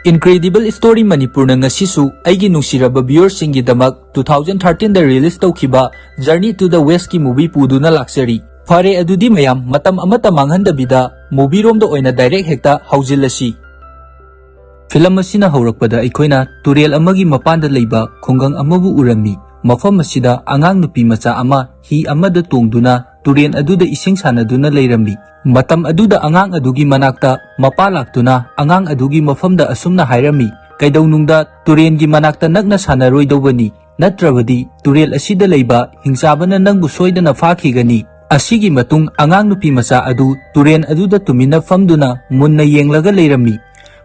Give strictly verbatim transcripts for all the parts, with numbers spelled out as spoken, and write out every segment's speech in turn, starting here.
Incredible Story ꯃꯅꯤꯄꯨꯔꯅ ꯉꯁꯤꯁꯨ ꯑꯩꯒꯤ ꯅꯨꯡꯁꯤꯔꯕ viewersꯁꯤꯡꯒꯤꯗꯃꯛ two thousand thirteenꯗ release ꯇꯧꯈꯤꯕ Journey to the Westꯀꯤ movie ꯄꯨꯗꯨꯅ ꯂꯥꯛꯆꯔꯤ꯫ ꯐꯔꯦ, ꯑꯗꯨꯗꯤ ꯃꯌꯥꯝ ꯃꯇꯝ ꯑꯃꯠꯇ ꯃꯥꯡꯍꯟꯗꯕꯤꯗ movieꯔꯣꯝꯗ ꯑꯣꯏꯅ direct ꯍꯦꯛꯇ ꯍꯧꯖꯤꯜꯂꯁꯤ꯫ Film ꯑꯁꯤꯅ ꯍꯧꯔꯛꯄꯗ ꯑꯩꯈꯣꯏꯅ ꯇꯨꯔꯦꯜ ꯑꯃꯒꯤ ꯃꯄꯥꯟꯗ ꯂꯩꯕ ꯈꯨꯡꯒꯪ ꯑꯃꯕꯨ ꯎꯔꯝꯃꯤ꯫ ꯃꯐꯝ ꯑꯁꯤꯗ ꯑꯉꯥꯡ ꯅꯨꯄꯤ ꯃꯆꯥ ꯑꯃ ꯍꯤ ꯑꯃꯗ ꯇꯣꯡꯗꯨꯅ ꯇꯨꯔꯦꯜ ꯑꯗꯨꯗ ꯏꯁꯤꯡ ꯁꯥꯟꯅꯗꯨꯅ ꯂꯩꯔꯝꯃꯤ꯫ ꯃꯇꯝ ꯑꯗꯨꯗ ꯑꯉꯥꯡ ꯑꯗꯨꯒꯤ ꯃꯅꯥꯛꯇ ꯃꯄꯥ ꯂꯥꯛꯇꯨꯅ ꯑꯉꯥꯡ ꯑꯗꯨꯒꯤ ꯃꯐꯝꯗ ꯑꯁꯨꯝꯅ ꯍꯥꯏꯔꯝꯃꯤ, "ꯀꯩꯗꯧꯅꯨꯡꯗ ꯇꯨꯔꯦꯜꯒꯤ ꯃꯅꯥꯛꯇ ꯅꯛꯅ ꯁꯥꯟꯅꯔꯣꯏꯗꯧꯕꯅꯤ, ꯅꯠꯇ꯭ꯔꯕꯗꯤ ꯇꯨꯔꯦꯜ ꯑꯁꯤꯗ ꯂꯩꯕ ꯍꯤꯡꯆꯥꯕꯅ ꯅꯪꯕꯨ ꯁꯣꯏꯗꯅ ꯐꯥꯈꯤꯒꯅꯤ꯫" ꯑꯁꯤꯒꯤ ꯃꯇꯨꯡ ꯑꯉꯥꯡ ꯅꯨꯄꯤ ꯃꯆꯥ ꯑꯗꯨ ꯇꯨꯔꯦꯜ ꯑꯗꯨꯗ ꯇꯨꯃꯤꯟꯅ ꯐꯝꯗꯨꯅ ꯃꯨꯟꯅ ꯌꯦꯡꯂꯒ ꯂꯩꯔꯝꯃꯤ꯫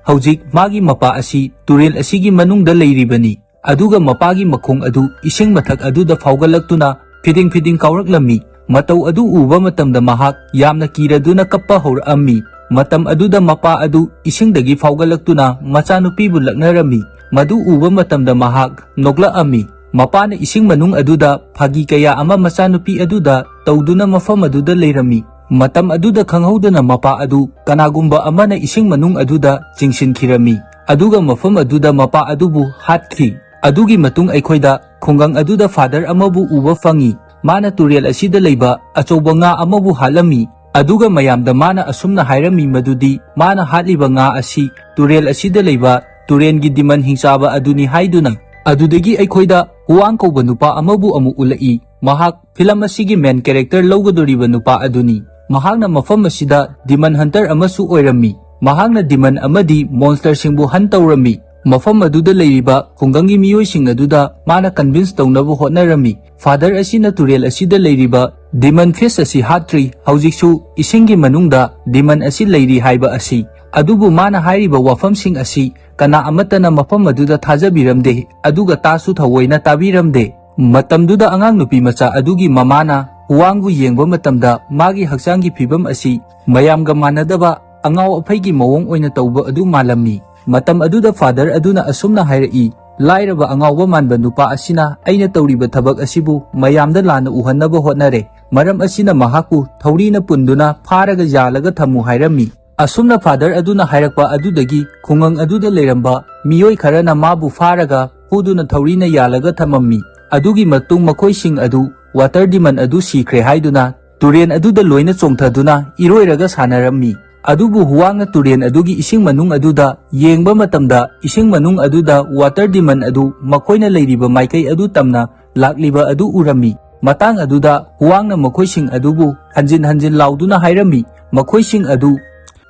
ꯍꯧꯖꯤꯛ ꯃꯥꯒꯤ ꯃꯄꯥ ꯑꯁꯤ ꯇꯨꯔꯦꯜ ꯑꯁꯤꯒꯤ ꯃꯅꯨꯡꯗ ꯂꯩꯔꯤꯕꯅꯤ꯫ ꯑꯗꯨꯒ ꯃꯄꯥꯒꯤ ꯃꯈꯣꯡ ꯑꯗꯨ ꯏꯁꯤꯡ ꯃꯊꯛ ꯑꯗꯨꯗ ꯐꯥꯎꯒꯠꯂꯛꯇꯨꯅ ꯐꯤꯗꯤꯡ ꯐꯤꯗꯤꯡ ꯀꯥꯎꯔꯛꯂꯝꯃꯤ꯫ ꯃꯇꯧ ꯑꯗꯨ ꯎꯕ ꯃꯇꯝꯗ ꯃꯍꯥꯛ ꯌꯥꯝꯅ ꯀꯤꯔꯗꯨꯅ ꯀꯞꯄ ꯍꯧꯔꯛꯑꯝꯃꯤ꯫ ꯃꯇꯝ ꯑꯗꯨꯗ ꯃꯄꯥ ꯑꯗꯨ ꯏꯁꯤꯡꯗꯒꯤ ꯐꯥꯎꯒꯠꯂꯛꯇꯨꯅ ꯃꯆꯥꯅꯨꯄꯤꯕꯨ ꯂꯛꯅꯔꯝꯃꯤ꯫ ꯃꯗꯨ ꯎꯕ ꯃꯇꯝꯗ ꯃꯍꯥꯛ ꯅꯣꯛꯂꯛꯑꯝꯃꯤ꯫ ꯃꯄꯥꯅ ꯏꯁꯤꯡ ꯃꯅꯨꯡ ꯑꯗꯨꯗ ꯐꯥꯒꯤ ꯀꯌꯥ ꯑꯃ ꯃꯆꯥꯅꯨꯄꯤ ꯑꯗꯨꯗ ꯇꯧꯗꯨꯅ ꯃꯐꯝ ꯑꯗꯨꯗ ꯂꯩꯔꯝꯃꯤ꯫ ꯃꯇꯝ ꯑꯗꯨꯗ ꯈꯪꯍꯧꯗꯅ ꯃꯄꯥ ꯑꯗꯨ ꯀꯅꯥꯒꯨꯝꯕ ꯑꯃꯅ ꯏꯁꯤꯡ ꯃꯅꯨꯡ ꯑꯗꯨꯗ ꯆꯤꯡꯁꯤꯟꯈꯤꯔꯝꯃꯤ꯫ ꯑꯗꯨꯒ ꯃꯐꯝ ꯑꯗꯨꯗ ꯃꯄꯥ ꯑꯗꯨꯕꯨ ꯍꯥꯠꯈꯤ꯫ ꯑꯗꯨꯒꯤ ꯃꯇꯨꯡ ꯑꯩꯈꯣꯏꯗ ꯈꯨꯡꯒꯪ ꯑꯗꯨꯗ father ꯑꯃꯕꯨ ꯎꯕ ꯐꯪꯉꯤ꯫ ꯃꯥꯅ ꯇꯨꯔꯦꯜ ꯑꯁꯤꯗ ꯂꯩꯕ ꯑꯆꯧꯕ ꯉꯥ ꯑꯃꯕꯨ ꯍꯥꯠꯂꯝꯃꯤ꯫ ꯑꯗꯨꯒ ꯃꯌꯥꯝꯗ ꯃꯥꯅ ꯑꯁꯨꯝꯅ ꯍꯥꯏꯔꯝꯃꯤ ꯃꯗꯨꯗꯤ ꯃꯥꯅ ꯍꯥꯠꯂꯤꯕ ꯉꯥ ꯑꯁꯤ ꯇꯨꯔꯦꯜ ꯑꯁꯤꯗ ꯂꯩꯕ ꯇꯨꯔꯦꯜꯒꯤ demon ꯍꯤꯡꯆꯥꯕ ꯑꯗꯨꯅꯤ ꯍꯥꯏꯗꯨꯅ꯫ ꯑꯗꯨꯗꯒꯤ ꯑꯩꯈꯣꯏꯗ ꯍꯨꯋꯥꯡ ꯀꯧꯕ ꯅꯨꯄꯥ ꯑꯃꯕꯨ ꯑꯃꯨꯛ ꯎꯠꯂꯛꯏ꯫ ꯃꯍꯥꯛ film ꯑꯁꯤꯒꯤ main character ꯂꯧꯒꯗꯧꯔꯤꯕ ꯅꯨꯄꯥ ꯑꯗꯨꯅꯤ꯫ ꯃꯍꯥꯛꯅ ꯃꯐꯝ ꯑꯁꯤꯗ demon hunter ꯑꯃꯁꯨ ꯑꯣꯏꯔꯝꯃꯤ꯫ ꯃꯍꯥꯛꯅ demon ꯑꯃꯗꯤ monsterꯁꯤꯡꯕꯨ hunt ꯇꯧꯔꯝꯃꯤ꯫ ꯃꯐꯝ ꯑꯗꯨꯗ ꯂꯩꯔꯤꯕ ꯈꯨꯡꯒꯪꯒꯤ ꯃꯤꯑꯣꯏꯁꯤꯡ ꯑꯗꯨꯗ ꯃꯥꯅ convince ꯇꯧꯅꯕ ꯍꯣꯠꯅꯔꯝꯃꯤ꯫ Father ꯑꯁꯤꯅ ꯇꯨꯔꯦꯜ ꯑꯁꯤꯗ ꯂꯩꯔꯤꯕ demon fish ꯑꯁꯤ ꯍꯥꯠꯇ꯭ꯔꯤ, ꯍꯧꯖꯤꯛꯁꯨ ꯏꯁꯤꯡꯒꯤ ꯃꯅꯨꯡꯗ demon ꯑꯁꯤ ꯂꯩꯔꯤ ꯍꯥꯏꯕ ꯑꯁꯤ꯫ ꯑꯗꯨꯕꯨ ꯃꯥꯅ ꯍꯥꯏꯔꯤꯕ ꯋꯥꯐꯝꯁꯤꯡ ꯑꯁꯤ ꯀꯅꯥ ꯑꯃꯠꯇꯅ ꯃꯐꯝ ꯑꯗꯨꯗ ꯊꯥꯖꯕꯤꯔꯝꯗꯦ, ꯑꯗꯨꯒ ꯇꯥꯁꯨ ꯊꯑꯣꯏꯅ ꯇꯥꯕꯤꯔꯝꯗꯦ꯫ ꯃꯇꯝꯗꯨꯗ ꯑꯉꯥꯡ ꯅꯨꯄꯤ ꯃꯆꯥ ꯑꯗꯨꯒꯤ ꯃꯃꯥꯅ ꯍꯨꯋꯥꯡꯕꯨ ꯌꯦꯡꯕ ꯃꯇꯝꯗ ꯃꯥꯒꯤ ꯍꯛꯆꯥꯡꯒꯤ ꯐꯤꯕꯝ ꯑꯁꯤ ꯃꯌꯥꯝꯒ ꯃꯥꯟꯅꯗꯕ ꯑꯉꯥꯎ ꯑꯐꯩꯒꯤ ꯃꯑꯣꯡ ꯑꯣꯏꯅ ꯇꯧꯕ ꯑꯗꯨ ꯃꯥꯜꯂꯝꯃꯤ꯫ ꯃꯇꯝ ꯑꯗꯨꯗ father ꯑꯗꯨꯅ ꯑꯁꯨꯝꯅ ꯍꯥꯏꯔꯛꯏ, "ꯂꯥꯏꯔꯕ ꯑꯉꯥꯎꯕ ꯃꯥꯟꯕ ꯅꯨꯄꯥ ꯑꯁꯤꯅ ꯑꯩꯅ ꯇꯧꯔꯤꯕ ꯊꯕꯛ ꯑꯁꯤꯕꯨ ꯃꯌꯥꯝꯗ ꯂꯥꯟꯅ ꯎꯍꯟꯅꯕ ꯍꯣꯠꯅꯔꯦ꯫ ꯃꯔꯝ ꯑꯁꯤꯅ ꯃꯍꯥꯛꯄꯨ ꯊꯧꯔꯤꯅ ꯄꯨꯟꯗꯨꯅ ꯐꯥꯔꯒ ꯌꯥꯜꯂꯒ ꯊꯝꯃꯨ ꯍꯥꯏꯔꯝꯃꯤ"꯫ ꯑꯁꯨꯝꯅ ꯐꯥꯗꯔ ꯑꯗꯨꯅ ꯍꯥꯏꯔꯛꯄ ꯑꯗꯨꯗꯒꯤ ꯈꯨꯡꯒꯪ ꯑꯗꯨꯗ ꯂꯩꯔꯝꯕ ꯃꯤꯑꯣꯏ ꯈꯔꯅ ꯃꯥꯕꯨ ꯐꯥꯔꯒ ꯐꯨꯗꯨꯅ ꯊꯧꯔꯤꯅ ꯌꯥꯜꯂꯒ ꯊꯝꯃꯝꯃꯤ꯫ ꯑꯗꯨꯒꯤ ꯃꯇꯨꯡ ꯃꯈꯣꯏꯁꯤꯡ ꯑꯗꯨ ꯋꯥꯇꯔ ꯗꯤꯃꯟ ꯑꯗꯨ ꯁꯤꯈ꯭ꯔꯦ ꯍꯥꯏꯗꯨꯅ ꯇꯨꯔꯦꯟ ꯑꯗꯨꯗ ꯂꯣꯏꯅ ꯆꯣꯡꯊꯗꯨꯅ ꯏꯔꯣꯏꯔꯒ ꯁꯥꯟꯅꯔꯝꯃꯤ꯫ ꯑꯗꯨꯕꯨ ꯍꯨꯋꯥꯡꯅ ꯇꯨꯔꯦꯟ ꯑꯗꯨꯒꯤ ꯏꯁꯤꯡ ꯃꯅꯨꯡ ꯑꯗꯨꯗ ꯌꯦꯡꯕ ꯃꯇꯝꯗ ꯏꯁꯤꯡ ꯃꯅꯨꯡ ꯑꯗꯨꯗ ꯋꯥꯇꯔ ꯗꯤꯃꯟ ꯑꯗꯨ ꯃꯈꯣꯏꯅ ꯂꯩꯔꯤꯕ ꯃꯥꯏꯀꯩ ꯑꯗꯨ ꯇꯝꯅ ꯂꯥꯛꯂꯤꯕ ꯑꯗꯨ ꯎꯔꯝꯃꯤ꯫ ꯃꯇꯥꯡ ꯑꯗꯨꯗ ꯍꯨꯋꯥꯡꯅ ꯃꯈꯣꯏꯁꯤꯡ ꯑꯗꯨꯕꯨ ꯍꯟꯖꯤꯟ ꯍꯟꯖꯤꯟ ꯂꯥꯎꯗꯨꯅ ꯍꯥꯏꯔꯝꯃꯤ, ꯃꯈꯣꯏꯁꯤꯡ ꯑꯗꯨ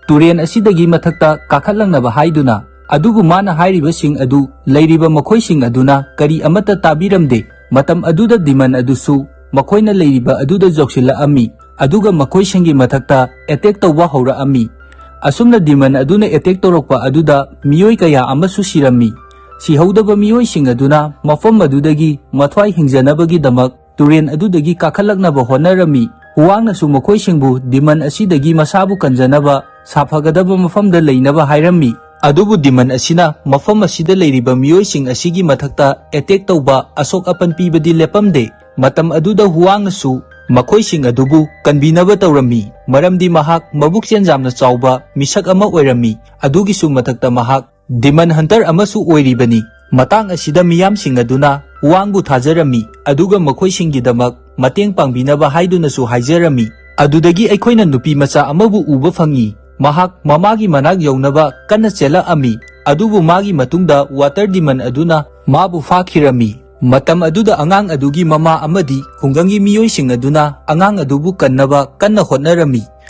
ꯇꯨꯔꯦꯟ ꯑꯁꯤꯗꯒꯤ ꯃꯊꯛꯇ ꯀꯥꯈꯠꯂꯛꯅꯕ ꯍꯥꯏꯗꯨꯅ꯫ ꯑꯗꯨꯕꯨ ꯃꯥꯅ ꯍꯥꯏꯔꯤꯕꯁꯤꯡ ꯑꯗꯨ ꯂꯩꯔꯤꯕ ꯃꯈꯣꯏꯁꯤꯡ ꯑꯗꯨꯅ ꯀꯔꯤ ꯑꯃꯠꯇ ꯇꯥꯕꯤꯔꯝꯗꯦ꯫ ꯃꯇꯝ ꯑꯗꯨꯗ ꯗꯤꯃꯟ ꯑꯗꯨꯁꯨ ꯃꯈꯣꯏꯅ ꯂꯩꯔꯤꯕ ꯑꯗꯨꯗ ꯌꯧꯁꯤꯜꯂꯛꯑꯝꯃꯤ, ꯑꯗꯨꯒ ꯃꯈꯣꯏꯁꯤꯡꯒꯤ ꯃꯊꯛꯇ ꯑꯦꯇꯦꯛ ꯇꯧꯕ ꯍꯧꯔꯛꯑꯝꯃꯤ꯫ ꯑꯁꯨꯝꯅ ꯗꯤꯃꯟ ꯑꯗꯨꯅ ꯑꯦꯇꯦꯛ ꯇꯧꯔꯛꯄ ꯑꯗꯨꯗ ꯃꯤꯑꯣꯏ ꯀꯌꯥ ꯑꯃꯁꯨ ꯁꯤꯔꯝꯃꯤ꯫ ꯁꯤꯍꯧꯗꯕ ꯃꯤꯑꯣꯏꯁꯤꯡ ꯑꯗꯨꯅ ꯃꯐꯝ ꯑꯗꯨꯗꯒꯤ ꯃꯊ꯭ꯋꯥꯏ ꯍꯤꯡꯖꯅꯕꯒꯤꯗꯃꯛ ꯇꯨꯔꯦꯟ ꯑꯗꯨꯗꯒꯤ ꯀꯥꯈꯠꯂꯛꯅꯕ ꯍꯣꯠꯅꯔꯝꯃꯤ꯫ ꯍꯨꯋꯥꯡꯅꯁꯨ ꯃꯈꯣꯏꯁꯤꯡꯕꯨ ꯗꯤꯃꯟ ꯑꯁꯤꯗꯒꯤ ꯃꯁꯥꯕꯨ ꯀꯟꯖꯅꯕ ꯁꯥꯐꯒꯗꯕ ꯃꯐꯝꯗ ꯂꯩꯅꯕ ꯍꯥꯏꯔꯝꯃꯤ꯫ ꯑꯗꯨꯕꯨ ꯗꯤꯃꯟ ꯑꯁꯤꯅ ꯃꯐꯝ ꯑꯁꯤꯗ ꯂꯩꯔꯤꯕ ꯃꯤꯑꯣꯏꯁꯤꯡ ꯑꯁꯤꯒꯤ ꯃꯊꯛꯇ ꯑꯦꯇꯦꯛ ꯇꯧꯕ, ꯑꯁꯣꯛ ꯑꯄꯟ ꯄꯤꯕꯗꯤ ꯂꯦꯞꯄꯝꯗꯦ꯫ ꯃꯇꯝ ꯑꯗꯨꯗ ꯍꯨꯋꯥꯡꯅꯁꯨ ꯃꯈꯣꯏꯁꯤꯡ ꯑꯗꯨꯕꯨ ꯀꯟꯕꯤꯅꯕ ꯇꯧꯔꯝꯃꯤ, ꯃꯔꯝꯗꯤ ꯃꯍꯥꯛ ꯃꯕꯨꯛ ꯆꯦꯟ ꯌꯥꯝꯅ ꯆꯥꯎꯕ ꯃꯤꯁꯛ ꯑꯃ ꯑꯣꯏꯔꯝꯃꯤ꯫ ꯑꯗꯨꯒꯤꯁꯨ ꯃꯊꯛꯇ ꯃꯍꯥꯛ ꯗꯤꯃꯟ ꯍꯟꯇꯔ ꯑꯃꯁꯨ ꯑꯣꯏꯔꯤꯕꯅꯤ꯫ ꯃꯇꯥꯡ ꯑꯁꯤꯗ ꯃꯤꯌꯥꯝꯁꯤꯡ ꯑꯗꯨꯅ ꯍꯨꯋꯥꯡꯕꯨ ꯊꯥꯖꯔꯝꯃꯤ, ꯑꯗꯨꯒ ꯃꯈꯣꯏꯁꯤꯡꯒꯤꯗꯃꯛ ꯃꯇꯦꯡ ꯄꯥꯡꯕꯤꯅꯕ ꯍꯥꯏꯗꯨꯅꯁꯨ ꯍꯥꯏꯖꯔꯝꯃꯤ꯫ ꯑꯗꯨꯗꯒꯤ ꯑꯩꯈꯣꯏꯅ ꯅꯨꯄꯤ ꯃꯆꯥ ꯑꯃꯕꯨ ꯎꯕ ꯐꯪꯏ꯫ ꯃꯍꯥꯛ ꯃꯃꯥꯒꯤ ꯃꯅꯥꯛ ꯌꯧꯅꯕ ꯀꯟꯅ ꯆꯦꯜꯂꯛꯑꯝꯃꯤ, ꯑꯗꯨꯕꯨ ꯃꯥꯒꯤ ꯃꯇꯨꯡꯗ ꯋꯥꯇꯔ ꯗꯤꯃꯟ ꯑꯗꯨꯅ ꯃꯥꯕꯨ ꯐꯥꯈꯤꯔꯝꯃꯤ꯫ ꯃꯇꯝ ꯑꯗꯨꯗ ꯑꯉꯥꯡ ꯑꯗꯨꯒꯤ ꯃꯃꯥ ꯑꯃꯗꯤ ꯈꯨꯡꯒꯪꯒꯤ ꯃꯤꯑꯣꯏꯁꯤꯡ ꯑꯗꯨꯅ ꯑꯉꯥꯡ ꯑꯗꯨꯕꯨ ꯀꯟꯅꯕ ꯀꯟꯅ ꯍꯣꯠꯅꯔꯝꯃꯤ꯫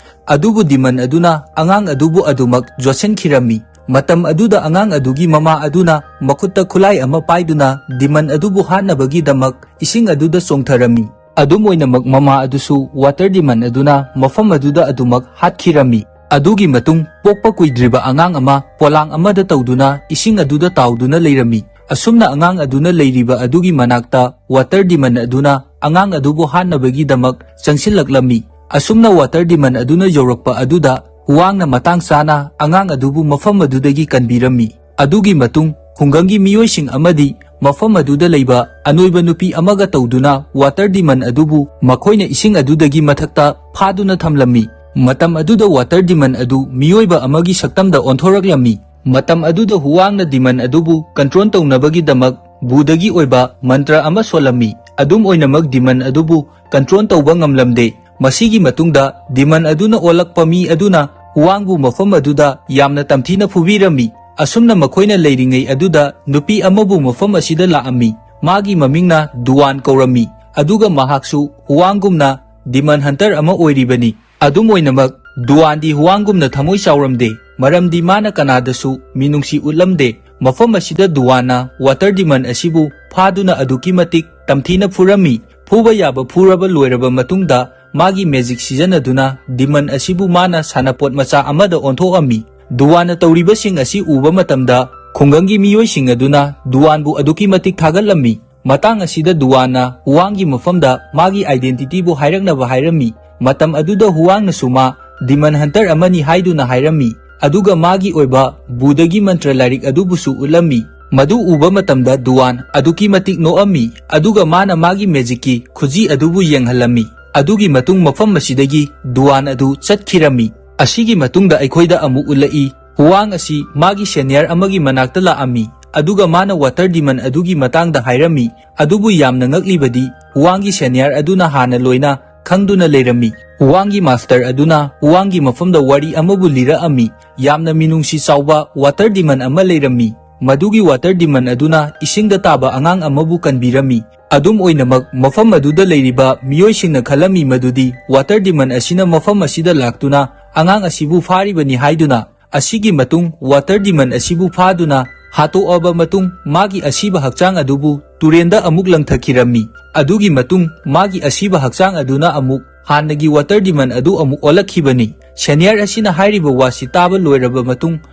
ꯑꯗꯨꯕꯨ ꯗꯤꯃꯟ ꯑꯗꯨꯅ ꯑꯉꯥꯡ ꯑꯗꯨꯕꯨ ꯑꯗꯨꯃꯛ ꯌꯣꯠꯁꯤꯟꯈꯤꯔꯝꯃꯤ꯫ ꯃꯇꯝ ꯑꯗꯨꯗ ꯑꯉꯥꯡ ꯑꯗꯨꯒꯤ ꯃꯃꯥ ꯑꯗꯨꯅ ꯃꯈꯨꯠꯇ ꯈꯨꯠꯂꯥꯏ ꯑꯃ ꯄꯥꯏꯗꯨꯅ ꯗꯤꯃꯟ ꯑꯗꯨꯕꯨ ꯍꯥꯠꯅꯕꯒꯤꯗꯃꯛ ꯏꯁꯤꯡ ꯑꯗꯨꯗ ꯆꯣꯡꯊꯔꯝꯃꯤ꯫ ꯑꯗꯨꯝ ꯑꯣꯏꯅꯃꯛ, ꯃꯃꯥ ꯑꯗꯨꯁꯨ ꯋꯥꯇꯔ ꯗꯤꯃꯟ ꯑꯗꯨꯅ ꯃꯐꯝ ꯑꯗꯨꯗ ꯑꯗꯨꯃꯛ ꯍꯥꯠꯈꯤꯔꯝꯃꯤ꯫ ꯑꯗꯨꯒꯤ ꯃꯇꯨꯡ, ꯄꯣꯛꯄ ꯀꯨꯏꯗ꯭ꯔꯤꯕ ꯑꯉꯥꯡ ꯑꯃ ꯄꯣꯂꯥꯡ ꯑꯃꯗ ꯇꯧꯗꯨꯅ ꯏꯁꯤꯡ ꯑꯗꯨꯗ ꯇꯥꯎꯗꯨꯅ ꯂꯩꯔꯝꯃꯤ꯫ ꯑꯁꯨꯝꯅ ꯑꯉꯥꯡ ꯑꯗꯨꯅ ꯂꯩꯔꯤꯕ ꯑꯗꯨꯒꯤ ꯃꯅꯥꯛꯇ ꯋꯥꯇꯔ ꯗꯤꯃꯟ ꯑꯗꯨꯅ ꯑꯉꯥꯡ ꯑꯗꯨꯕꯨ ꯍꯥꯠꯅꯕꯒꯤꯗꯃꯛ ꯆꯪꯁꯤꯜꯂꯛꯂꯝꯃꯤ꯫ ꯑꯁꯨꯝꯅ ꯋꯥꯇꯔ ꯗꯤꯃꯟ ꯑꯗꯨꯅ ꯌꯧꯔꯛꯄ ꯑꯗꯨꯗ ꯍꯨꯋꯥꯡꯅ ꯃꯇꯥꯡ ꯆꯥꯅ ꯑꯉꯥꯡ ꯑꯗꯨꯕꯨ ꯃꯐꯝ ꯑꯗꯨꯗꯒꯤ ꯀꯟꯕꯤꯔꯝꯃꯤ꯫ ꯑꯗꯨꯒꯤ ꯃꯇꯨꯡ ꯈꯨꯡꯒꯪꯒꯤ ꯃꯤꯑꯣꯏꯁꯤꯡ ꯑꯃꯗꯤ ꯃꯐꯝ ꯑꯗꯨꯗ ꯂꯩꯕ ꯑꯅꯣꯏꯕ ꯅꯨꯄꯤ ꯑꯃꯒ ꯇꯧꯗꯨꯅ ꯋꯥꯇꯔ ꯗꯤꯃꯟ ꯑꯗꯨꯕꯨ ꯃꯈꯣꯏꯅ ꯏꯁꯤꯡ ꯑꯗꯨꯗꯒꯤ ꯃꯊꯛꯇ ꯐꯥꯗꯨꯅ ꯊꯝꯂꯝꯃꯤ꯫ ꯃꯇꯝ ꯑꯗꯨꯗ water demon ꯑꯗꯨ ꯃꯤꯑꯣꯏꯕ ꯑꯃꯒꯤ ꯁꯛꯇꯝꯗ ꯑꯣꯟꯊꯣꯔꯛꯂꯝꯃꯤ꯫ ꯃꯇꯝ ꯑꯗꯨꯗ ꯍꯨꯋꯥꯡꯅ demon ꯑꯗꯨꯕꯨ control ꯇꯧꯅꯕꯒꯤꯗꯃꯛ ꯕꯨꯗꯒꯤ ꯑꯣꯏꯕ ꯃꯟꯇ꯭ꯔ ꯑꯃ ꯁꯣꯜꯂꯝꯃꯤ꯫ ꯑꯗꯨꯝ ꯑꯣꯏꯅꯃꯛ demon ꯑꯗꯨꯕꯨ control ꯇꯧꯕ ꯉꯝꯂꯝꯗꯦ꯫ ꯃꯁꯤꯒꯤ ꯃꯇꯨꯡꯗ demon ꯑꯗꯨꯅ ꯑꯣꯜꯂꯛꯄ ꯃꯤ ꯑꯗꯨꯅ ꯍꯨꯋꯥꯡꯕꯨ ꯃꯐꯝ ꯑꯗꯨꯗ ꯌꯥꯝꯅ ꯇꯝꯊꯤꯅ ꯐꯨꯕꯤꯔꯝꯃꯤ꯫ ꯑꯁꯨꯝꯅ ꯃꯈꯣꯏꯅ ꯂꯩꯔꯤꯉꯩ ꯑꯗꯨꯗ ꯅꯨꯄꯤ ꯑꯃꯕꯨ ꯃꯐꯝ ꯑꯁꯤꯗ ꯂꯥꯛꯑꯝꯃꯤ꯫ ꯃꯥꯒꯤ ꯃꯃꯤꯡꯅ ꯗꯨꯋꯥꯟ ꯀꯧꯔꯝꯃꯤ꯫ ꯑꯗꯨꯒ ꯃꯍꯥꯛꯁꯨ ꯍꯨꯋꯥꯡꯒꯨꯝꯅ demon hunter ꯑꯃ ꯑꯣꯏꯔꯤꯕꯅꯤ꯫ ꯑꯗꯨꯝ ꯑꯣꯏꯅꯃꯛ, ꯗꯨꯋꯥꯟꯗꯤ ꯍꯨꯋꯥꯡꯒꯨꯝꯅ ꯊꯃꯣꯏ ꯆꯥꯎꯔꯝꯗꯦ, ꯃꯔꯝꯗꯤ ꯃꯥꯅ ꯀꯅꯥꯗꯁꯨ ꯃꯤꯅꯨꯡꯁꯤ ꯎꯠꯂꯝꯗꯦ꯫ ꯃꯐꯝ ꯑꯁꯤꯗ ꯗꯨꯋꯥꯟꯅ water demon ꯑꯁꯤꯕꯨ ꯐꯥꯗꯨꯅ ꯑꯗꯨꯛꯀꯤ ꯃꯇꯤꯛ ꯇꯝꯊꯤꯅ ꯐꯨꯔꯝꯃꯤ꯫ ꯐꯨꯕ ꯌꯥꯕ ꯐꯨꯔꯕ ꯂꯣꯏꯔꯕ ꯃꯇꯨꯡꯗ, ꯃꯥꯒꯤ magic ꯁꯤꯖꯤꯟꯅꯗꯨꯅ demon ꯑꯁꯤꯕꯨ ꯃꯥꯅ ꯁꯥꯟꯅꯄꯣꯠ ꯃꯆꯥ ꯑꯃꯗ ꯑꯣꯟꯊꯣꯛꯑꯝꯃꯤ꯫ ꯗꯨꯋꯥꯟꯅ ꯇꯧꯔꯤꯕꯁꯤꯡ ꯑꯁꯤ ꯎꯕ ꯃꯇꯝꯗ, ꯈꯨꯡꯒꯪꯒꯤ ꯃꯤꯑꯣꯏꯁꯤꯡ ꯑꯗꯨꯅ ꯗꯨꯋꯥꯟꯕꯨ ꯑꯗꯨꯛꯀꯤ ꯃꯇꯤꯛ ꯊꯥꯒꯠꯂꯝꯃꯤ꯫ ꯃꯇꯥꯡ ꯑꯁꯤꯗ ꯗꯨꯋꯥꯟꯅ ꯍꯨꯋꯥꯡꯒꯤ ꯃꯐꯝꯗ ꯃꯥꯒꯤ identityꯕꯨ ꯍꯥꯏꯔꯛꯅꯕ ꯍꯥꯏꯔꯝꯃꯤ꯫ ꯃꯇꯝ ꯑꯗꯨꯗ ꯍꯨꯋꯥꯡꯅꯁꯨ ꯃꯥ demon hunter ꯑꯃꯅꯤ ꯍꯥꯏꯗꯨꯅ ꯍꯥꯏꯔꯝꯃꯤ, ꯑꯗꯨꯒ ꯃꯥꯒꯤ ꯑꯣꯏꯕ ꯕꯨꯗꯒꯤ ꯃꯟꯇ꯭ꯔ ꯂꯥꯏꯔꯤꯛ ꯑꯗꯨꯕꯨꯁꯨ ꯎꯠꯂꯝꯃꯤ꯫ ꯃꯗꯨ ꯎꯕ ꯃꯇꯝꯗ ꯗꯨꯋꯥꯟ ꯑꯗꯨꯛꯀꯤ ꯃꯇꯤꯛ ꯅꯣꯛꯑꯝꯃꯤ, ꯑꯗꯨꯒ ꯃꯥꯅ ꯃꯥꯒꯤ magicꯀꯤ ꯈꯨꯖꯤ ꯑꯗꯨꯕꯨ ꯌꯦꯡꯍꯜꯂꯝꯃꯤ꯫ ꯑꯗꯨꯒꯤ ꯃꯇꯨꯡ ꯃꯐꯝ ꯑꯁꯤꯗꯒꯤ ꯗꯨꯋꯥꯟ ꯑꯗꯨ ꯆꯠꯈꯤꯔꯝꯃꯤ꯫ ꯑꯁꯤꯒꯤ ꯃꯇꯨꯡꯗ ꯑꯩꯈꯣꯏꯗ ꯑꯃꯨꯛ ꯎꯠꯂꯛꯏ, ꯍꯨꯋꯥꯡ ꯑꯁꯤ ꯃꯥꯒꯤ senior ꯑꯃꯒꯤ ꯃꯅꯥꯛꯇ ꯂꯥꯛꯑꯝꯃꯤ, ꯑꯗꯨꯒ ꯃꯥꯅ water demon ꯑꯗꯨꯒꯤ ꯃꯇꯥꯡꯗ ꯍꯥꯏꯔꯝꯃꯤ꯫ ꯑꯗꯨꯕꯨ ꯌꯥꯝꯅ ꯉꯛꯂꯤꯕꯗꯤ, ꯍꯨꯋꯥꯡꯒꯤ senior ꯑꯗꯨꯅ ꯍꯥꯟꯅ ꯂꯣꯏꯅ ꯈꯪꯗꯨꯅ ꯂꯩꯔꯝꯃꯤ꯫ ꯍꯨꯋꯥꯡꯒꯤ master ꯑꯗꯨꯅ ꯍꯨꯋꯥꯡꯒꯤ ꯃꯐꯝꯗ ꯋꯥꯔꯤ ꯑꯃꯕꯨ ꯂꯤꯔꯛꯑꯝꯃꯤ꯫ ꯌꯥꯝꯅ ꯃꯤꯅꯨꯡꯁꯤ ꯆꯥꯎꯕ water demon ꯑꯃ ꯂꯩꯔꯝꯃꯤ꯫ ꯃꯗꯨꯒꯤ water demon ꯑꯗꯨꯅ ꯏꯁꯤꯡꯗ ꯇꯥꯕ ꯑꯉꯥꯡ ꯑꯃꯕꯨ ꯀꯟꯕꯤꯔꯝꯃꯤ꯫ ꯑꯗꯨꯝ ꯑꯣꯏꯅꯃꯛ, ꯃꯐꯝ ꯑꯗꯨꯗ ꯂꯩꯔꯤꯕ ꯃꯤꯑꯣꯏꯁꯤꯡꯅ ꯈꯜꯂꯝꯃꯤ ꯃꯗꯨꯗꯤ water demon ꯑꯁꯤꯅ ꯃꯐꯝ ꯑꯁꯤꯗ ꯂꯥꯛꯇꯨꯅ ꯑꯉꯥꯡ ꯑꯁꯤꯕꯨ ꯐꯥꯔꯤꯕꯅꯤ ꯍꯥꯏꯗꯨꯅ꯫ ꯑꯁꯤꯒꯤ ꯃꯇꯨꯡ water demon ꯑꯁꯤꯕꯨ ꯐꯥꯗꯨꯅ ꯍꯥꯠꯇꯣꯛꯑꯕ ꯃꯇꯨꯡ, ꯃꯥꯒꯤ ꯑꯁꯤꯕ ꯍꯛꯆꯥꯡ ꯑꯗꯨꯕꯨ ꯇꯨꯔꯦꯟꯗ ꯑꯃꯨꯛ ꯂꯪꯊꯈꯤꯔꯝꯃꯤ꯫ ꯑꯗꯨꯒꯤ ꯃꯇꯨꯡ ꯃꯥꯒꯤ ꯑꯁꯤꯕ ꯍꯛꯆꯥꯡ ꯑꯗꯨꯅ ꯑꯃꯨꯛ ꯍꯥꯟꯅꯒꯤ water demon ꯑꯗꯨ ꯑꯃꯨꯛ ꯑꯣꯜꯂꯛꯈꯤꯕꯅꯤ꯫ Senior ꯑꯁꯤꯅ ꯍꯥꯏꯔꯤꯕ ꯋꯥꯁꯤ ꯇꯥꯕ ꯂꯣꯏꯔꯕ ꯃꯇꯨꯡ,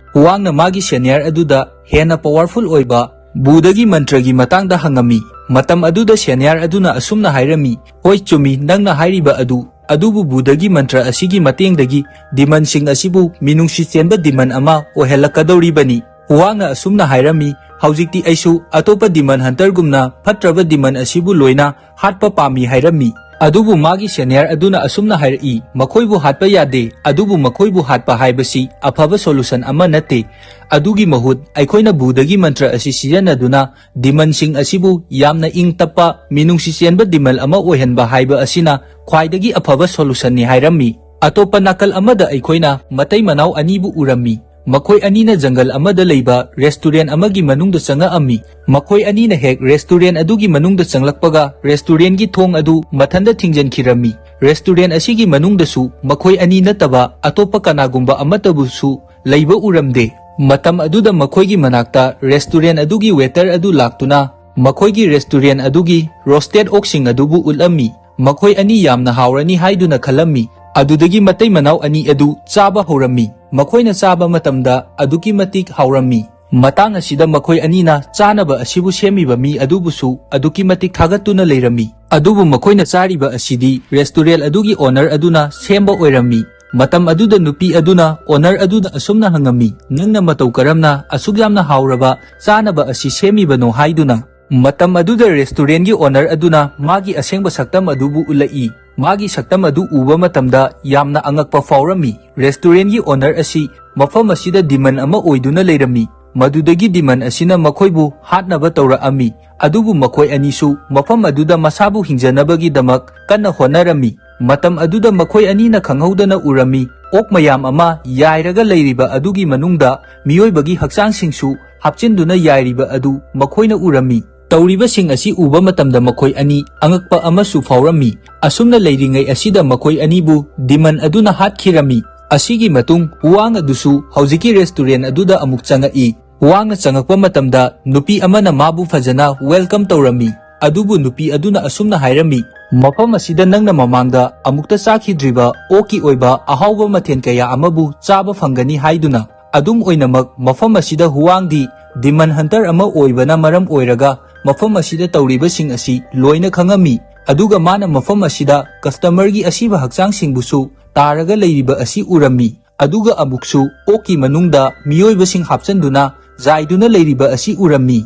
ꯍꯨꯋꯥꯡꯅ ꯃꯥꯒꯤ senior ꯑꯗꯨꯗ ꯍꯦꯟꯅ powerful ꯑꯣꯏꯕ ꯕꯨꯗꯒꯤ ꯃꯟꯇ꯭ꯔꯒꯤ ꯃꯇꯥꯡꯗ ꯍꯪꯉꯝꯃꯤ꯫ ꯃꯇꯝ ꯑꯗꯨꯗ senior ꯑꯗꯨꯅ ꯑꯁꯨꯝꯅ ꯍꯥꯏꯔꯝꯃꯤ, "ꯍꯣꯏ, ꯆꯨꯝꯃꯤ ꯅꯪꯅ ꯍꯥꯏꯔꯤꯕ ꯑꯗꯨ, ꯑꯗꯨꯕꯨ ꯕꯨꯗꯒꯤ ꯃꯟꯇ꯭ꯔ ꯑꯁꯤꯒꯤ ꯃꯇꯦꯡꯗꯒꯤ demonꯁꯤꯡ ꯑꯁꯤꯕꯨ ꯃꯤꯅꯨꯡꯁꯤ ꯆꯦꯟꯕ demon ꯑꯃ ꯑꯣꯏꯍꯜꯂꯛꯀꯗꯧꯔꯤꯕꯅꯤ꯫" ꯍꯨꯋꯥꯡꯅ ꯑꯁꯨꯝꯅ ꯍꯥꯏꯔꯝꯃꯤ, "ꯍꯧꯖꯤꯛꯇꯤ ꯑꯩꯁꯨ ꯑꯇꯣꯞꯄ demon hunterꯒꯨꯝꯅ ꯐꯠꯇ꯭ꯔꯕ demon ꯑꯁꯤꯕꯨ ꯂꯣꯏꯅ ꯍꯥꯠꯄ ꯄꯥꯝꯃꯤ" ꯍꯥꯏꯔꯝꯃꯤ꯫ ꯑꯗꯨꯕꯨ ꯃꯥꯒꯤ senior ꯑꯗꯨꯅ ꯑꯁꯨꯝꯅ ꯍꯥꯏꯔꯛꯏ, "ꯃꯈꯣꯏꯕꯨ ꯍꯥꯠꯄ ꯌꯥꯗꯦ, ꯑꯗꯨꯕꯨ ꯃꯈꯣꯏꯕꯨ ꯍꯥꯠꯄ ꯍꯥꯏꯕꯁꯤ ꯑꯐꯕ solution ꯑꯃ ꯅꯠꯇꯦ꯫ ꯑꯗꯨꯒꯤ ꯃꯍꯨꯠ ꯑꯩꯈꯣꯏꯅ ꯕꯨꯙꯒꯤ ꯃꯟꯇ꯭ꯔ ꯑꯁꯤ ꯁꯤꯖꯤꯟꯅꯗꯨꯅ demonꯁꯤꯡ ꯑꯁꯤꯕꯨ ꯌꯥꯝꯅ ꯏꯪ ꯇꯞꯄ, ꯃꯤꯅꯨꯡꯁꯤ ꯆꯦꯟꯕ demon ꯑꯃ ꯑꯣꯏꯍꯟꯕ ꯍꯥꯏꯕ ꯑꯁꯤꯅ ꯈ꯭ꯋꯥꯏꯗꯒꯤ ꯑꯐꯕ solutionꯅꯤ" ꯍꯥꯏꯔꯝꯃꯤ꯫ ꯑꯇꯣꯞꯄ ꯅꯥꯀꯜ ꯑꯃꯗ ꯑꯩꯈꯣꯏꯅ ꯃꯇꯩ ꯃꯅꯥꯎ ꯑꯅꯤꯕꯨ ꯎꯔꯝꯃꯤ꯫ ꯃꯈꯣꯏ ꯑꯅꯤꯅ ꯖꯪꯒꯜ ꯑꯃꯗ ꯂꯩꯕ restaurant ꯑꯃꯒꯤ ꯃꯅꯨꯡꯗ ꯆꯪꯉꯛꯑꯝꯃꯤ꯫ ꯃꯈꯣꯏ ꯑꯅꯤꯅ ꯍꯦꯛ restaurant ꯑꯗꯨꯒꯤ ꯃꯅꯨꯡꯗ ꯆꯪꯂꯛꯄꯒ restaurantꯒꯤ ꯊꯣꯡ ꯑꯗꯨ ꯃꯊꯟꯗ ꯊꯤꯡꯖꯤꯟꯈꯤꯔꯝꯃꯤ꯫ Restaurant ꯑꯁꯤꯒꯤ ꯃꯅꯨꯡꯗꯁꯨ ꯃꯈꯣꯏ ꯑꯅꯤ ꯅꯠꯇꯕ ꯑꯇꯣꯞꯄ ꯀꯅꯥꯒꯨꯝꯕ ꯑꯃꯠꯇꯕꯨꯁꯨ ꯂꯩꯕ ꯎꯔꯝꯗꯦ꯫ ꯃꯇꯝ ꯑꯗꯨꯗ ꯃꯈꯣꯏꯒꯤ ꯃꯅꯥꯛꯇ restaurant ꯑꯗꯨꯒꯤ waiter ꯑꯗꯨ ꯂꯥꯛꯇꯨꯅ ꯃꯈꯣꯏꯒꯤ restaurant ꯑꯗꯨꯒꯤ roasted ꯑꯣꯛꯁꯤꯡ ꯑꯗꯨꯕꯨ ꯎꯠꯂꯝꯃꯤ꯫ ꯃꯈꯣꯏ ꯑꯅꯤ ꯌꯥꯝꯅ ꯍꯥꯎꯔꯅꯤ ꯍꯥꯏꯗꯨꯅ ꯈꯜꯂꯝꯃꯤ꯫ ꯑꯗꯨꯗꯒꯤ ꯃꯇꯩ ꯃꯅꯥꯎ ꯑꯅꯤ ꯑꯗꯨ ꯆꯥꯕ ꯍꯧꯔꯝꯃꯤ꯫ ꯃꯈꯣꯏꯅ ꯆꯥꯕ ꯃꯇꯝꯗ ꯑꯗꯨꯛꯀꯤ ꯃꯇꯤꯛ ꯍꯥꯎꯔꯝꯃꯤ꯫ ꯃꯇꯥꯡ ꯑꯁꯤꯗ ꯃꯈꯣꯏ ꯑꯅꯤꯅ ꯆꯥꯅꯕ ꯑꯁꯤꯕꯨ ꯁꯦꯝꯃꯤꯕ ꯃꯤ ꯑꯗꯨꯕꯨꯁꯨ ꯑꯗꯨꯛꯀꯤ ꯃꯇꯤꯛ ꯊꯥꯒꯠꯇꯨꯅ ꯂꯩꯔꯝꯃꯤ꯫ ꯑꯗꯨꯕꯨ ꯃꯈꯣꯏꯅ ꯆꯥꯔꯤꯕ ꯑꯁꯤꯗꯤ restaurant ꯑꯗꯨꯒꯤ owner ꯑꯗꯨꯅ ꯁꯦꯝꯕ ꯑꯣꯏꯔꯝꯃꯤ꯫ ꯃꯇꯝ ꯑꯗꯨꯗ ꯅꯨꯄꯤ ꯑꯗꯨꯅ owner ꯑꯗꯨꯗ ꯑꯁꯨꯝꯅ ꯍꯪꯉꯝꯃꯤ, "ꯅꯪꯅ ꯃꯇꯧ ꯀꯔꯝꯅ ꯑꯁꯨꯛ ꯌꯥꯝꯅ ꯍꯥꯎꯔꯕ ꯆꯥꯅꯕ ꯑꯁꯤ ꯁꯦꯝꯃꯤꯕꯅꯣ?" ꯍꯥꯏꯗꯨꯅ꯫ ꯃꯇꯝ ꯑꯗꯨꯗ restaurantꯒꯤ owner ꯑꯗꯨꯅ ꯃꯥꯒꯤ ꯑꯁꯦꯡꯕ ꯁꯛꯇꯝ ꯑꯗꯨꯕꯨ ꯎꯠꯂꯛꯏ꯫ ꯃꯥꯒꯤ ꯁꯛꯇꯝ ꯑꯗꯨ ꯎꯕ ꯃꯇꯝꯗ ꯌꯥꯝꯅ ꯑꯉꯛꯄ ꯐꯥꯎꯔꯝꯃꯤ꯫ Restaurantꯒꯤ owner ꯑꯁꯤ ꯃꯐꯝ ꯑꯁꯤꯗ demon ꯑꯃ ꯑꯣꯏꯗꯨꯅ ꯂꯩꯔꯝꯃꯤ꯫ ꯃꯗꯨꯗꯒꯤ demon ꯑꯁꯤꯅ ꯃꯈꯣꯏꯕꯨ ꯍꯥꯠꯅꯕ ꯇꯧꯔꯛꯑꯝꯃꯤ꯫ ꯑꯗꯨꯕꯨ ꯃꯈꯣꯏ ꯑꯅꯤꯁꯨ ꯃꯐꯝ ꯑꯗꯨꯗ ꯃꯁꯥꯕꯨ ꯍꯤꯡꯖꯅꯕꯒꯤꯗꯃꯛ ꯀꯟꯅ ꯍꯣꯠꯅꯔꯝꯃꯤ꯫ ꯃꯇꯝ ꯑꯗꯨꯗ ꯃꯈꯣꯏ ꯑꯅꯤꯅ ꯈꯪꯍꯧꯗꯅ ꯎꯔꯝꯃꯤ, ꯑꯣꯛ ꯃꯌꯥꯝ ꯑꯃ ꯌꯥꯏꯔꯒ ꯂꯩꯔꯤꯕ ꯑꯗꯨꯒꯤ ꯃꯅꯨꯡꯗ ꯃꯤꯑꯣꯏꯕꯒꯤ ꯍꯛꯆꯥꯡꯁꯤꯡꯁꯨ ꯍꯥꯞꯆꯤꯟꯗꯨꯅ ꯌꯥꯏꯔꯤꯕ ꯑꯗꯨ ꯃꯈꯣꯏꯅ ꯎꯔꯝꯃꯤ꯫ ꯇꯧꯔꯤꯕꯁꯤꯡ ꯑꯁꯤ ꯎꯕ ꯃꯇꯝꯗ ꯃꯈꯣꯏ ꯑꯅꯤ ꯑꯉꯛꯄ ꯑꯃꯁꯨ ꯐꯥꯎꯔꯝꯃꯤ꯫ ꯑꯁꯨꯝꯅ ꯂꯩꯔꯤꯉꯩ ꯑꯁꯤꯗ ꯃꯈꯣꯏ ꯑꯅꯤꯕꯨ demon ꯑꯗꯨꯅ ꯍꯥꯠꯈꯤꯔꯝꯃꯤ꯫ ꯑꯁꯤꯒꯤ ꯃꯇꯨꯡ ꯍꯨꯋꯥꯡ ꯑꯗꯨꯁꯨ ꯍꯧꯖꯤꯛꯀꯤ restaurant ꯑꯗꯨꯗ ꯑꯃꯨꯛ ꯆꯪꯉꯛꯏ꯫ ꯍꯨꯋꯥꯡꯅ ꯆꯪꯉꯛꯄ ꯃꯇꯝꯗ ꯅꯨꯄꯤ ꯑꯃꯅ ꯃꯥꯕꯨ ꯐꯖꯅ welcome ꯇꯧꯔꯝꯃꯤ꯫ ꯑꯗꯨꯕꯨ ꯅꯨꯄꯤ ꯑꯗꯨꯅ ꯑꯁꯨꯝꯅ ꯍꯥꯏꯔꯝꯃꯤ, "ꯃꯐꯝ ꯑꯁꯤꯗ ꯅꯪꯅ ꯃꯃꯥꯡꯗ ꯑꯃꯨꯛꯇ ꯆꯥꯈꯤꯗ꯭ꯔꯤꯕ ꯑꯣꯛꯀꯤ ꯑꯣꯏꯕ ꯑꯍꯥꯎꯕ ꯃꯊꯦꯜ ꯀꯌꯥ ꯑꯃꯕꯨ ꯆꯥꯕ ꯐꯪꯒꯅꯤ" ꯍꯥꯏꯗꯨꯅ꯫ ꯑꯗꯨꯝ ꯑꯣꯏꯅꯃꯛ, ꯃꯐꯝ ꯑꯁꯤꯗ ꯍꯨꯋꯥꯡꯗꯤ demon hunter ꯑꯃ ꯑꯣꯏꯕꯅ ꯃꯔꯝ ꯑꯣꯏꯔꯒ ꯃꯐꯝ ꯑꯁꯤꯗ ꯇꯧꯔꯤꯕꯁꯤꯡ ꯑꯁꯤ ꯂꯣꯏꯅ ꯈꯪꯉꯝꯃꯤ꯫ ꯑꯗꯨꯒ ꯃꯥꯅ ꯃꯐꯝ ꯑꯁꯤꯗ customerꯒꯤ ꯑꯁꯤꯕ ꯍꯛꯆꯥꯡꯁꯤꯡꯕꯨꯁꯨ ꯇꯥꯔꯒ ꯂꯩꯔꯤꯕ ꯑꯁꯤ ꯎꯔꯝꯃꯤ꯫ ꯑꯗꯨꯒ ꯑꯃꯨꯛꯁꯨ ꯑꯣꯛꯀꯤ ꯃꯅꯨꯡꯗ ꯃꯤꯑꯣꯏꯕꯁꯤꯡ ꯍꯥꯞꯆꯟꯗꯨꯅ ꯖꯥꯏꯗꯨꯅ ꯂꯩꯔꯤꯕ ꯑꯁꯤ ꯎꯔꯝꯃꯤ꯫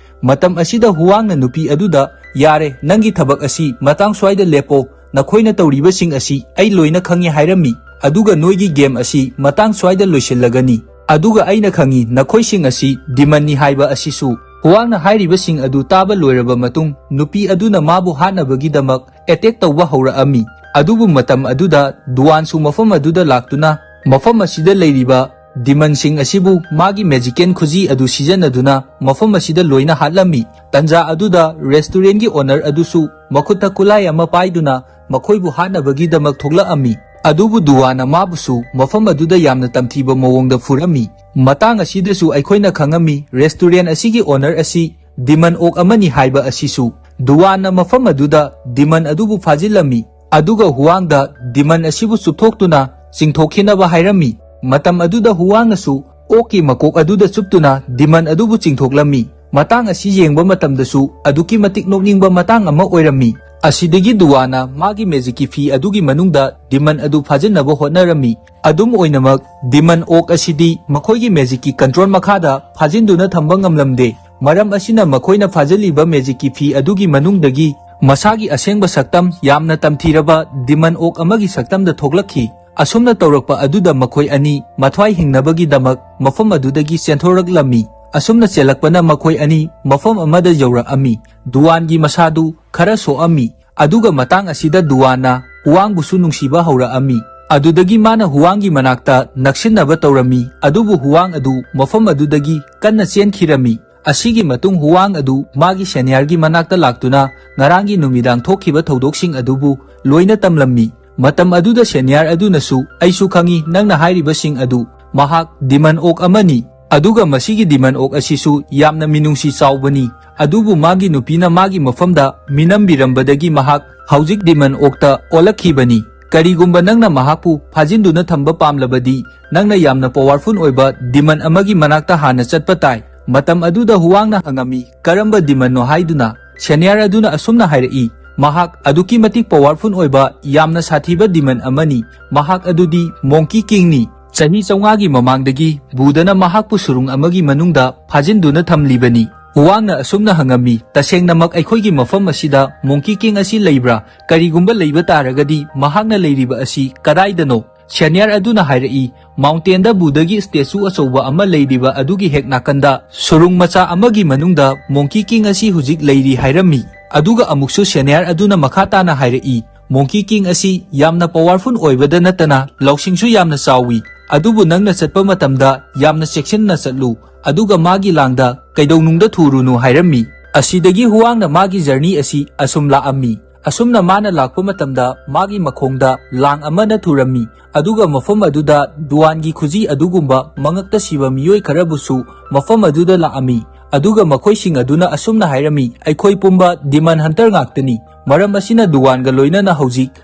ꯃꯇꯝ ꯑꯁꯤꯗ ꯍꯨꯋꯥꯡꯅ ꯅꯨꯄꯤ ꯑꯗꯨꯗ "ꯌꯥꯔꯦ, ꯅꯪꯒꯤ ꯊꯕꯛ ꯑꯁꯤ ꯃꯇꯥꯡ ꯁ꯭ꯋꯥꯏꯗ ꯂꯦꯞꯄꯣ꯫ ꯅꯈꯣꯏꯅ ꯇꯧꯔꯤꯕꯁꯤꯡ ꯑꯁꯤ ꯑꯩ ꯂꯣꯏꯅ ꯈꯪꯉꯤ ꯍꯥꯏꯔꯝꯃꯤ꯫ ꯑꯗꯨꯒ ꯅꯣꯏꯒꯤ ꯒꯦꯝ ꯑꯁꯤ ꯃꯇꯥꯡ ꯁ꯭ꯋꯥꯏꯗ ꯂꯣꯏꯁꯤꯜꯂꯒꯅꯤ꯫ ꯑꯗꯨꯒ ꯑꯩꯅ ꯈꯪꯉꯤ, ꯅꯈꯣꯏꯁꯤꯡ ꯑꯁꯤ ꯗꯤꯃꯟꯅꯤ ꯍꯥꯏꯕ ꯑꯁꯤꯁꯨ"꯫ ꯍꯨꯋꯥꯡꯅ ꯍꯥꯏꯔꯤꯕꯁꯤꯡ ꯑꯗꯨ ꯇꯥꯕ ꯂꯣꯏꯔꯕ ꯃꯇꯨꯡ, ꯅꯨꯄꯤ ꯑꯗꯨꯅ ꯃꯥꯕꯨ ꯍꯥꯠꯅꯕꯒꯤꯗꯃꯛ ꯑꯦꯇꯦꯛ ꯇꯧꯕ ꯍꯧꯔꯛꯑꯝꯃꯤ꯫ ꯑꯗꯨꯕꯨ ꯃꯇꯝ ꯑꯗꯨꯗ ꯗꯨꯋꯥꯟꯁꯨ ꯃꯐꯝ ꯑꯗꯨꯗ ꯂꯥꯛꯇꯨꯅ, ꯃꯐꯝ ꯑꯁꯤꯗ ꯂꯩꯔꯤꯕ ꯗꯤꯃꯟꯁꯤꯡ ꯑꯁꯤꯕꯨ ꯃꯥꯒꯤ ꯃꯦꯖꯤꯀꯦꯜ ꯈꯨꯖꯤ ꯑꯗꯨ ꯁꯤꯖꯤꯟꯅꯗꯨꯅ ꯃꯐꯝ ꯑꯁꯤꯗ ꯂꯣꯏꯅ ꯍꯥꯠꯂꯝꯃꯤ꯫ ꯇꯟꯖꯥ ꯑꯗꯨꯗ ꯔꯦꯁꯇꯨꯔꯦꯟꯒꯤ ꯑꯣꯅꯔ ꯑꯗꯨꯁꯨ ꯃꯈꯨꯠꯇ ꯈꯨꯠꯂꯥꯏ ꯑꯃ ꯄꯥꯏꯗꯨꯅ ꯃꯈꯣꯏꯕꯨ ꯍꯥꯠꯅꯕꯒꯤꯗꯃꯛ ꯊꯣꯛꯂꯛꯑꯝꯃꯤ꯫ ꯑꯗꯨꯕꯨ ꯗꯨꯋꯥꯅ ꯃꯥꯕꯨꯁꯨ ꯃꯐꯝ ꯑꯗꯨꯗ ꯌꯥꯝꯅ ꯇꯝꯊꯤꯕ ꯃꯑꯣꯡꯗ ꯐꯨꯔꯝꯃꯤ꯫ ꯃꯇꯥꯡ ꯑꯁꯤꯗꯁꯨ ꯑꯩꯈꯣꯏꯅ ꯈꯪꯉꯝꯃꯤ, ꯔꯦꯁꯇꯨꯔꯦꯟ ꯑꯁꯤꯒꯤ ꯑꯣꯅꯔ ꯑꯁꯤ ꯗꯤꯃꯟ ꯑꯣꯛ ꯑꯃꯅꯤ ꯍꯥꯏꯕ ꯑꯁꯤꯁꯨ꯫ ꯗꯨꯋꯥꯟꯅ ꯃꯐꯝ ꯑꯗꯨꯗ ꯗꯤꯃꯟ ꯑꯗꯨꯕꯨ ꯐꯥꯖꯤꯜꯂꯝꯃꯤ꯫ ꯑꯗꯨꯒ ꯍꯨꯋꯥꯡꯗ ꯗꯤꯃꯟ ꯑꯁꯤꯕꯨ ꯆꯨꯞꯊꯣꯛꯇꯨꯅ ꯆꯤꯡꯊꯣꯛꯈꯤꯅꯕ ꯍꯥꯏꯔꯝꯃꯤ꯫ ꯃꯇꯝ ꯑꯗꯨꯗ ꯍꯨꯋꯥꯡꯅꯁꯨ ꯑꯣꯛꯀꯤ ꯃꯀꯣꯛ ꯑꯗꯨꯗ ꯆꯨꯞꯇꯨꯅ ꯗꯤꯃꯟ ꯑꯗꯨꯕꯨ ꯆꯤꯡꯊꯣꯛꯂꯝꯃꯤ꯫ ꯃꯇꯥꯡ ꯑꯁꯤ ꯌꯦꯡꯕ ꯃꯇꯝꯗꯁꯨ ꯑꯗꯨꯛꯀꯤ ꯃꯇꯤꯛ ꯅꯣꯛꯅꯤꯡꯕ ꯃꯇꯥꯡ ꯑꯃ ꯑꯣꯏꯔꯝꯃꯤ꯫ ꯑꯁꯤꯗꯒꯤ ꯗꯨꯋꯥꯅ ꯃꯥꯒꯤ ꯃꯦꯖꯤꯛꯀꯤ ꯐꯤ ꯑꯗꯨꯒꯤ ꯃꯅꯨꯡꯗ ꯗꯤꯃꯟ ꯑꯗꯨ ꯐꯥꯖꯤꯟꯅꯕ ꯍꯣꯠꯅꯔꯝꯃꯤ꯫ ꯑꯗꯨꯝ ꯑꯣꯏꯅꯃꯛ, ꯗꯤꯃꯟ ꯑꯣꯛ ꯑꯁꯤꯗꯤ ꯃꯈꯣꯏꯒꯤ ꯃꯦꯖꯤꯛꯀꯤ ꯀꯟꯇ꯭ꯔꯣꯜ ꯃꯈꯥꯗ ꯐꯥꯖꯤꯟꯗꯨꯅ ꯊꯝꯕ ꯉꯝꯂꯝꯗꯦ꯫ ꯃꯔꯝ ꯑꯁꯤꯅ ꯃꯈꯣꯏꯅ ꯐꯥꯖꯤꯜꯂꯤꯕ ꯃꯦꯖꯤꯛꯀꯤ ꯐꯤ ꯑꯗꯨꯒꯤ ꯃꯅꯨꯡꯗꯒꯤ ꯃꯁꯥꯒꯤ ꯑꯁꯦꯡꯕ ꯁꯛꯇꯝ, ꯌꯥꯝꯅ ꯇꯝꯊꯤꯔꯕ ꯗꯤꯃꯟ ꯑꯣꯛ ꯑꯃꯒꯤ ꯁꯛꯇꯝꯗ ꯊꯣꯛꯂꯛꯈꯤ꯫ ꯑꯁꯨꯝꯅ ꯇꯧꯔꯛꯄ ꯑꯗꯨꯗ ꯃꯈꯣꯏ ꯑꯅꯤ ꯃꯊ꯭ꯋꯥꯏ ꯍꯤꯡꯅꯕꯒꯤꯗꯃꯛ ꯃꯐꯝ ꯑꯗꯨꯗꯒꯤ ꯆꯦꯟꯊꯣꯔꯛꯂꯝꯃꯤ꯫ ꯑꯁꯨꯝꯅ ꯆꯦꯜꯂꯛꯄꯅ ꯃꯈꯣꯏ ꯑꯅꯤ ꯃꯐꯝ ꯑꯃꯗ ꯌꯧꯔꯛꯑꯝꯃꯤ꯫ ꯗꯨꯋꯥꯟꯒꯤ ꯃꯁꯥꯗꯨ ꯈꯔ ꯁꯣꯛꯑꯝꯃꯤ꯫ ꯑꯗꯨꯒ ꯃꯇꯥꯡ ꯑꯁꯤꯗ ꯗꯨꯋꯥꯟꯅ ꯍꯨꯋꯥꯡꯕꯨꯁꯨ ꯅꯨꯡꯁꯤꯕ ꯍꯧꯔꯛꯑꯝꯃꯤ꯫ ꯑꯗꯨꯗꯒꯤ ꯃꯥꯅ ꯍꯨꯋꯥꯡꯒꯤ ꯃꯅꯥꯛꯇ ꯅꯛꯁꯤꯟꯅꯕ ꯇꯧꯔꯝꯃꯤ, ꯑꯗꯨꯕꯨ ꯍꯨꯋꯥꯡ ꯑꯗꯨ ꯃꯐꯝ ꯑꯗꯨꯗꯒꯤ ꯀꯟꯅ ꯆꯦꯟꯈꯤꯔꯝꯃꯤ꯫ ꯑꯁꯤꯒꯤ ꯃꯇꯨꯡ ꯍꯨꯋꯥꯡ ꯑꯗꯨ ꯃꯥꯒꯤ ꯁꯦꯅꯤꯌꯔꯒꯤ ꯃꯅꯥꯛꯇ ꯂꯥꯛꯇꯨꯅ ꯉꯔꯥꯡꯒꯤ ꯅꯨꯃꯤꯗꯥꯡ ꯊꯣꯛꯈꯤꯕ ꯊꯧꯗꯣꯛꯁꯤꯡ ꯑꯗꯨꯕꯨ ꯂꯣꯏꯅ ꯇꯝꯂꯝꯃꯤ꯫ ꯃꯇꯝ ꯑꯗꯨꯗ ꯁꯦꯅꯤꯌꯔ ꯑꯗꯨꯅꯁꯨ, "ꯑꯩꯁꯨ ꯈꯪꯏ ꯅꯪꯅ ꯍꯥꯏꯔꯤꯕꯁꯤꯡ ꯑꯗꯨ꯫ ꯃꯍꯥꯛ ꯗꯤꯃꯟ ꯑꯣꯛ ꯑꯃꯅꯤ꯫ ꯑꯗꯨꯒ ꯃꯁꯤꯒꯤ ꯗꯤꯃꯟ ꯑꯣꯛ ꯑꯁꯤꯁꯨ ꯌꯥꯝꯅ ꯃꯤꯅꯨꯡꯁꯤ ꯆꯥꯎꯕꯅꯤ꯫ ꯑꯗꯨꯕꯨ ꯃꯥꯒꯤ ꯅꯨꯄꯤꯅ ꯃꯥꯒꯤ ꯃꯐꯝꯗ ꯃꯤꯅꯝꯕꯤꯔꯝꯕꯗꯒꯤ ꯃꯍꯥꯛ ꯍꯧꯖꯤꯛ ꯗꯤꯃꯟ ꯑꯣꯛꯇ ꯑꯣꯜꯂꯛꯈꯤꯕꯅꯤ꯫ ꯀꯔꯤꯒꯨꯝꯕ ꯅꯪꯅ ꯃꯍꯥꯛꯄꯨ ꯐꯥꯖꯤꯟꯗꯨꯅ ꯊꯝꯕ ꯄꯥꯝꯂꯕꯗꯤ, ꯅꯪꯅ ꯌꯥꯝꯅ ꯄꯥꯋꯔꯐꯨꯜ ꯑꯣꯏꯕ ꯗꯤꯃꯟ ꯑꯃꯒꯤ ꯃꯅꯥꯛꯇ ꯍꯥꯟꯅ ꯆꯠꯄ ꯇꯥꯏ"꯫ ꯃꯇꯝ ꯑꯗꯨꯗ ꯍꯨꯋꯥꯡꯅ ꯍꯪꯉꯝꯃꯤ, "ꯀꯔꯝꯕ ꯗꯤꯃꯟꯅꯣ?" ꯍꯥꯏꯗꯨꯅ꯫ ꯁꯦꯅꯤꯌꯔ ꯑꯗꯨꯅ ꯑꯁꯨꯝꯅ ꯍꯥꯏꯔꯛꯏ, "ꯃꯍꯥꯛ ꯑꯗꯨꯛꯀꯤ ꯃꯇꯤꯛ ꯄꯥꯋꯔꯐꯨꯜ ꯑꯣꯏꯕ ꯌꯥꯝꯅ ꯁꯥꯊꯤꯕ ꯗꯤꯃꯟ ꯑꯃꯅꯤ꯫ ꯃꯍꯥꯛ ꯑꯗꯨꯗꯤ ꯃꯣꯡꯀꯤ ꯀꯤꯡꯅꯤ꯫ ꯆꯍꯤ ꯆꯥꯝꯃꯉꯥꯒꯤ ꯃꯃꯥꯡꯗꯒꯤ ꯕꯨꯗꯅ ꯃꯍꯥꯛꯄꯨ ꯁꯨꯔꯨꯡ ꯑꯃꯒꯤ ꯃꯅꯨꯡꯗ ꯐꯥꯖꯤꯟꯗꯨꯅ ꯊꯝꯂꯤꯕꯅꯤ"꯫ ꯍꯨꯋꯥꯡꯅ ꯑꯁꯨꯝꯅ ꯍꯪꯉꯝꯃꯤ, "ꯇꯁꯦꯡꯅꯃꯛ ꯑꯩꯈꯣꯏꯒꯤ ꯃꯐꯝ ꯑꯁꯤꯗ Monkey King ꯑꯁꯤ ꯂꯩꯕ꯭ꯔꯥ? ꯀꯔꯤꯒꯨꯝꯕ ꯂꯩꯕ ꯇꯥꯔꯒꯗꯤ ꯃꯍꯥꯛꯅ ꯂꯩꯔꯤꯕ ꯑꯁꯤ ꯀꯗꯥꯏꯗꯅꯣ?" Senior ꯑꯗꯨꯅ ꯍꯥꯏꯔꯛꯏ, "Mountain ꯗ Buddha ꯒꯤ statue ꯑꯆꯧꯕ ꯑꯃ ꯂꯩꯔꯤꯕ ꯑꯗꯨꯒꯤ ꯍꯦꯛ ꯅꯥꯀꯟꯗ ꯁꯨꯔꯨꯡ ꯃꯆꯥ ꯑꯃꯒꯤ ꯃꯅꯨꯡꯗ Monkey King ꯑꯁꯤ ꯍꯧꯖꯤꯛ ꯂꯩꯔꯤ" ꯍꯥꯏꯔꯝꯃꯤ꯫ ꯑꯗꯨꯒ ꯑꯃꯨꯛꯁꯨ senior ꯑꯗꯨꯅ ꯃꯈꯥ ꯇꯥꯅ ꯍꯥꯏꯔꯛꯏ, "Monkey King ꯑꯁꯤ ꯌꯥꯝꯅ powerful ꯑꯣꯏꯕꯗ ꯅꯠꯇꯅ ꯂꯧꯁꯤꯡꯁꯨ ꯌꯥꯝꯅ ꯆꯥꯎꯏ, ꯑꯗꯨꯕꯨ ꯅꯪꯅ ꯆꯠꯄ ꯃꯇꯝꯗ ꯌꯥꯝꯅ ꯆꯦꯛꯁꯤꯟꯅ ꯆꯠꯂꯨ, ꯑꯗꯨꯒ ꯃꯥꯒꯤ ꯂꯥꯡꯗ ꯀꯩꯗꯧꯅꯨꯡꯗ ꯊꯨꯔꯨꯅꯨ" ꯍꯥꯏꯔꯝꯃꯤ꯫ ꯑꯁꯤꯗꯒꯤ ꯍꯨꯋꯥꯡꯅ ꯃꯥꯒꯤ journey ꯑꯁꯤ ꯑꯁꯨꯝ ꯂꯥꯛꯑꯝꯃꯤ꯫ ꯑꯁꯨꯝꯅ ꯃꯥꯅ ꯂꯥꯛꯄ ꯃꯇꯝꯗ ꯃꯥꯒꯤ ꯃꯈꯣꯡꯗ ꯂꯥꯡ ꯑꯃꯅ ꯊꯨꯔꯝꯃꯤ, ꯑꯗꯨꯒ ꯃꯐꯝ ꯑꯗꯨꯗ ꯗꯨꯋꯥꯟꯒꯤ ꯈꯨꯖꯤ ꯑꯗꯨꯒꯨꯝꯕ ꯃꯉꯛꯇ ꯁꯤꯕ ꯃꯤꯑꯣꯏ ꯈꯔꯕꯨꯁꯨ ꯃꯐꯝ ꯑꯗꯨꯗ ꯂꯥꯛꯑꯝꯃꯤ꯫ ꯑꯗꯨꯒ ꯃꯈꯣꯏꯁꯤꯡ ꯑꯗꯨꯅ ꯑꯁꯨꯝꯅ ꯍꯥꯏꯔꯝꯃꯤ, "ꯑꯩꯈꯣꯏ ꯄꯨꯝꯕ demon hunter ꯉꯥꯛꯇꯅꯤ, ꯃꯔꯝ ꯑꯁꯤꯅ ꯗꯨꯋꯥꯟꯒ ꯂꯣꯏꯅꯅ ꯍꯧꯖꯤꯛ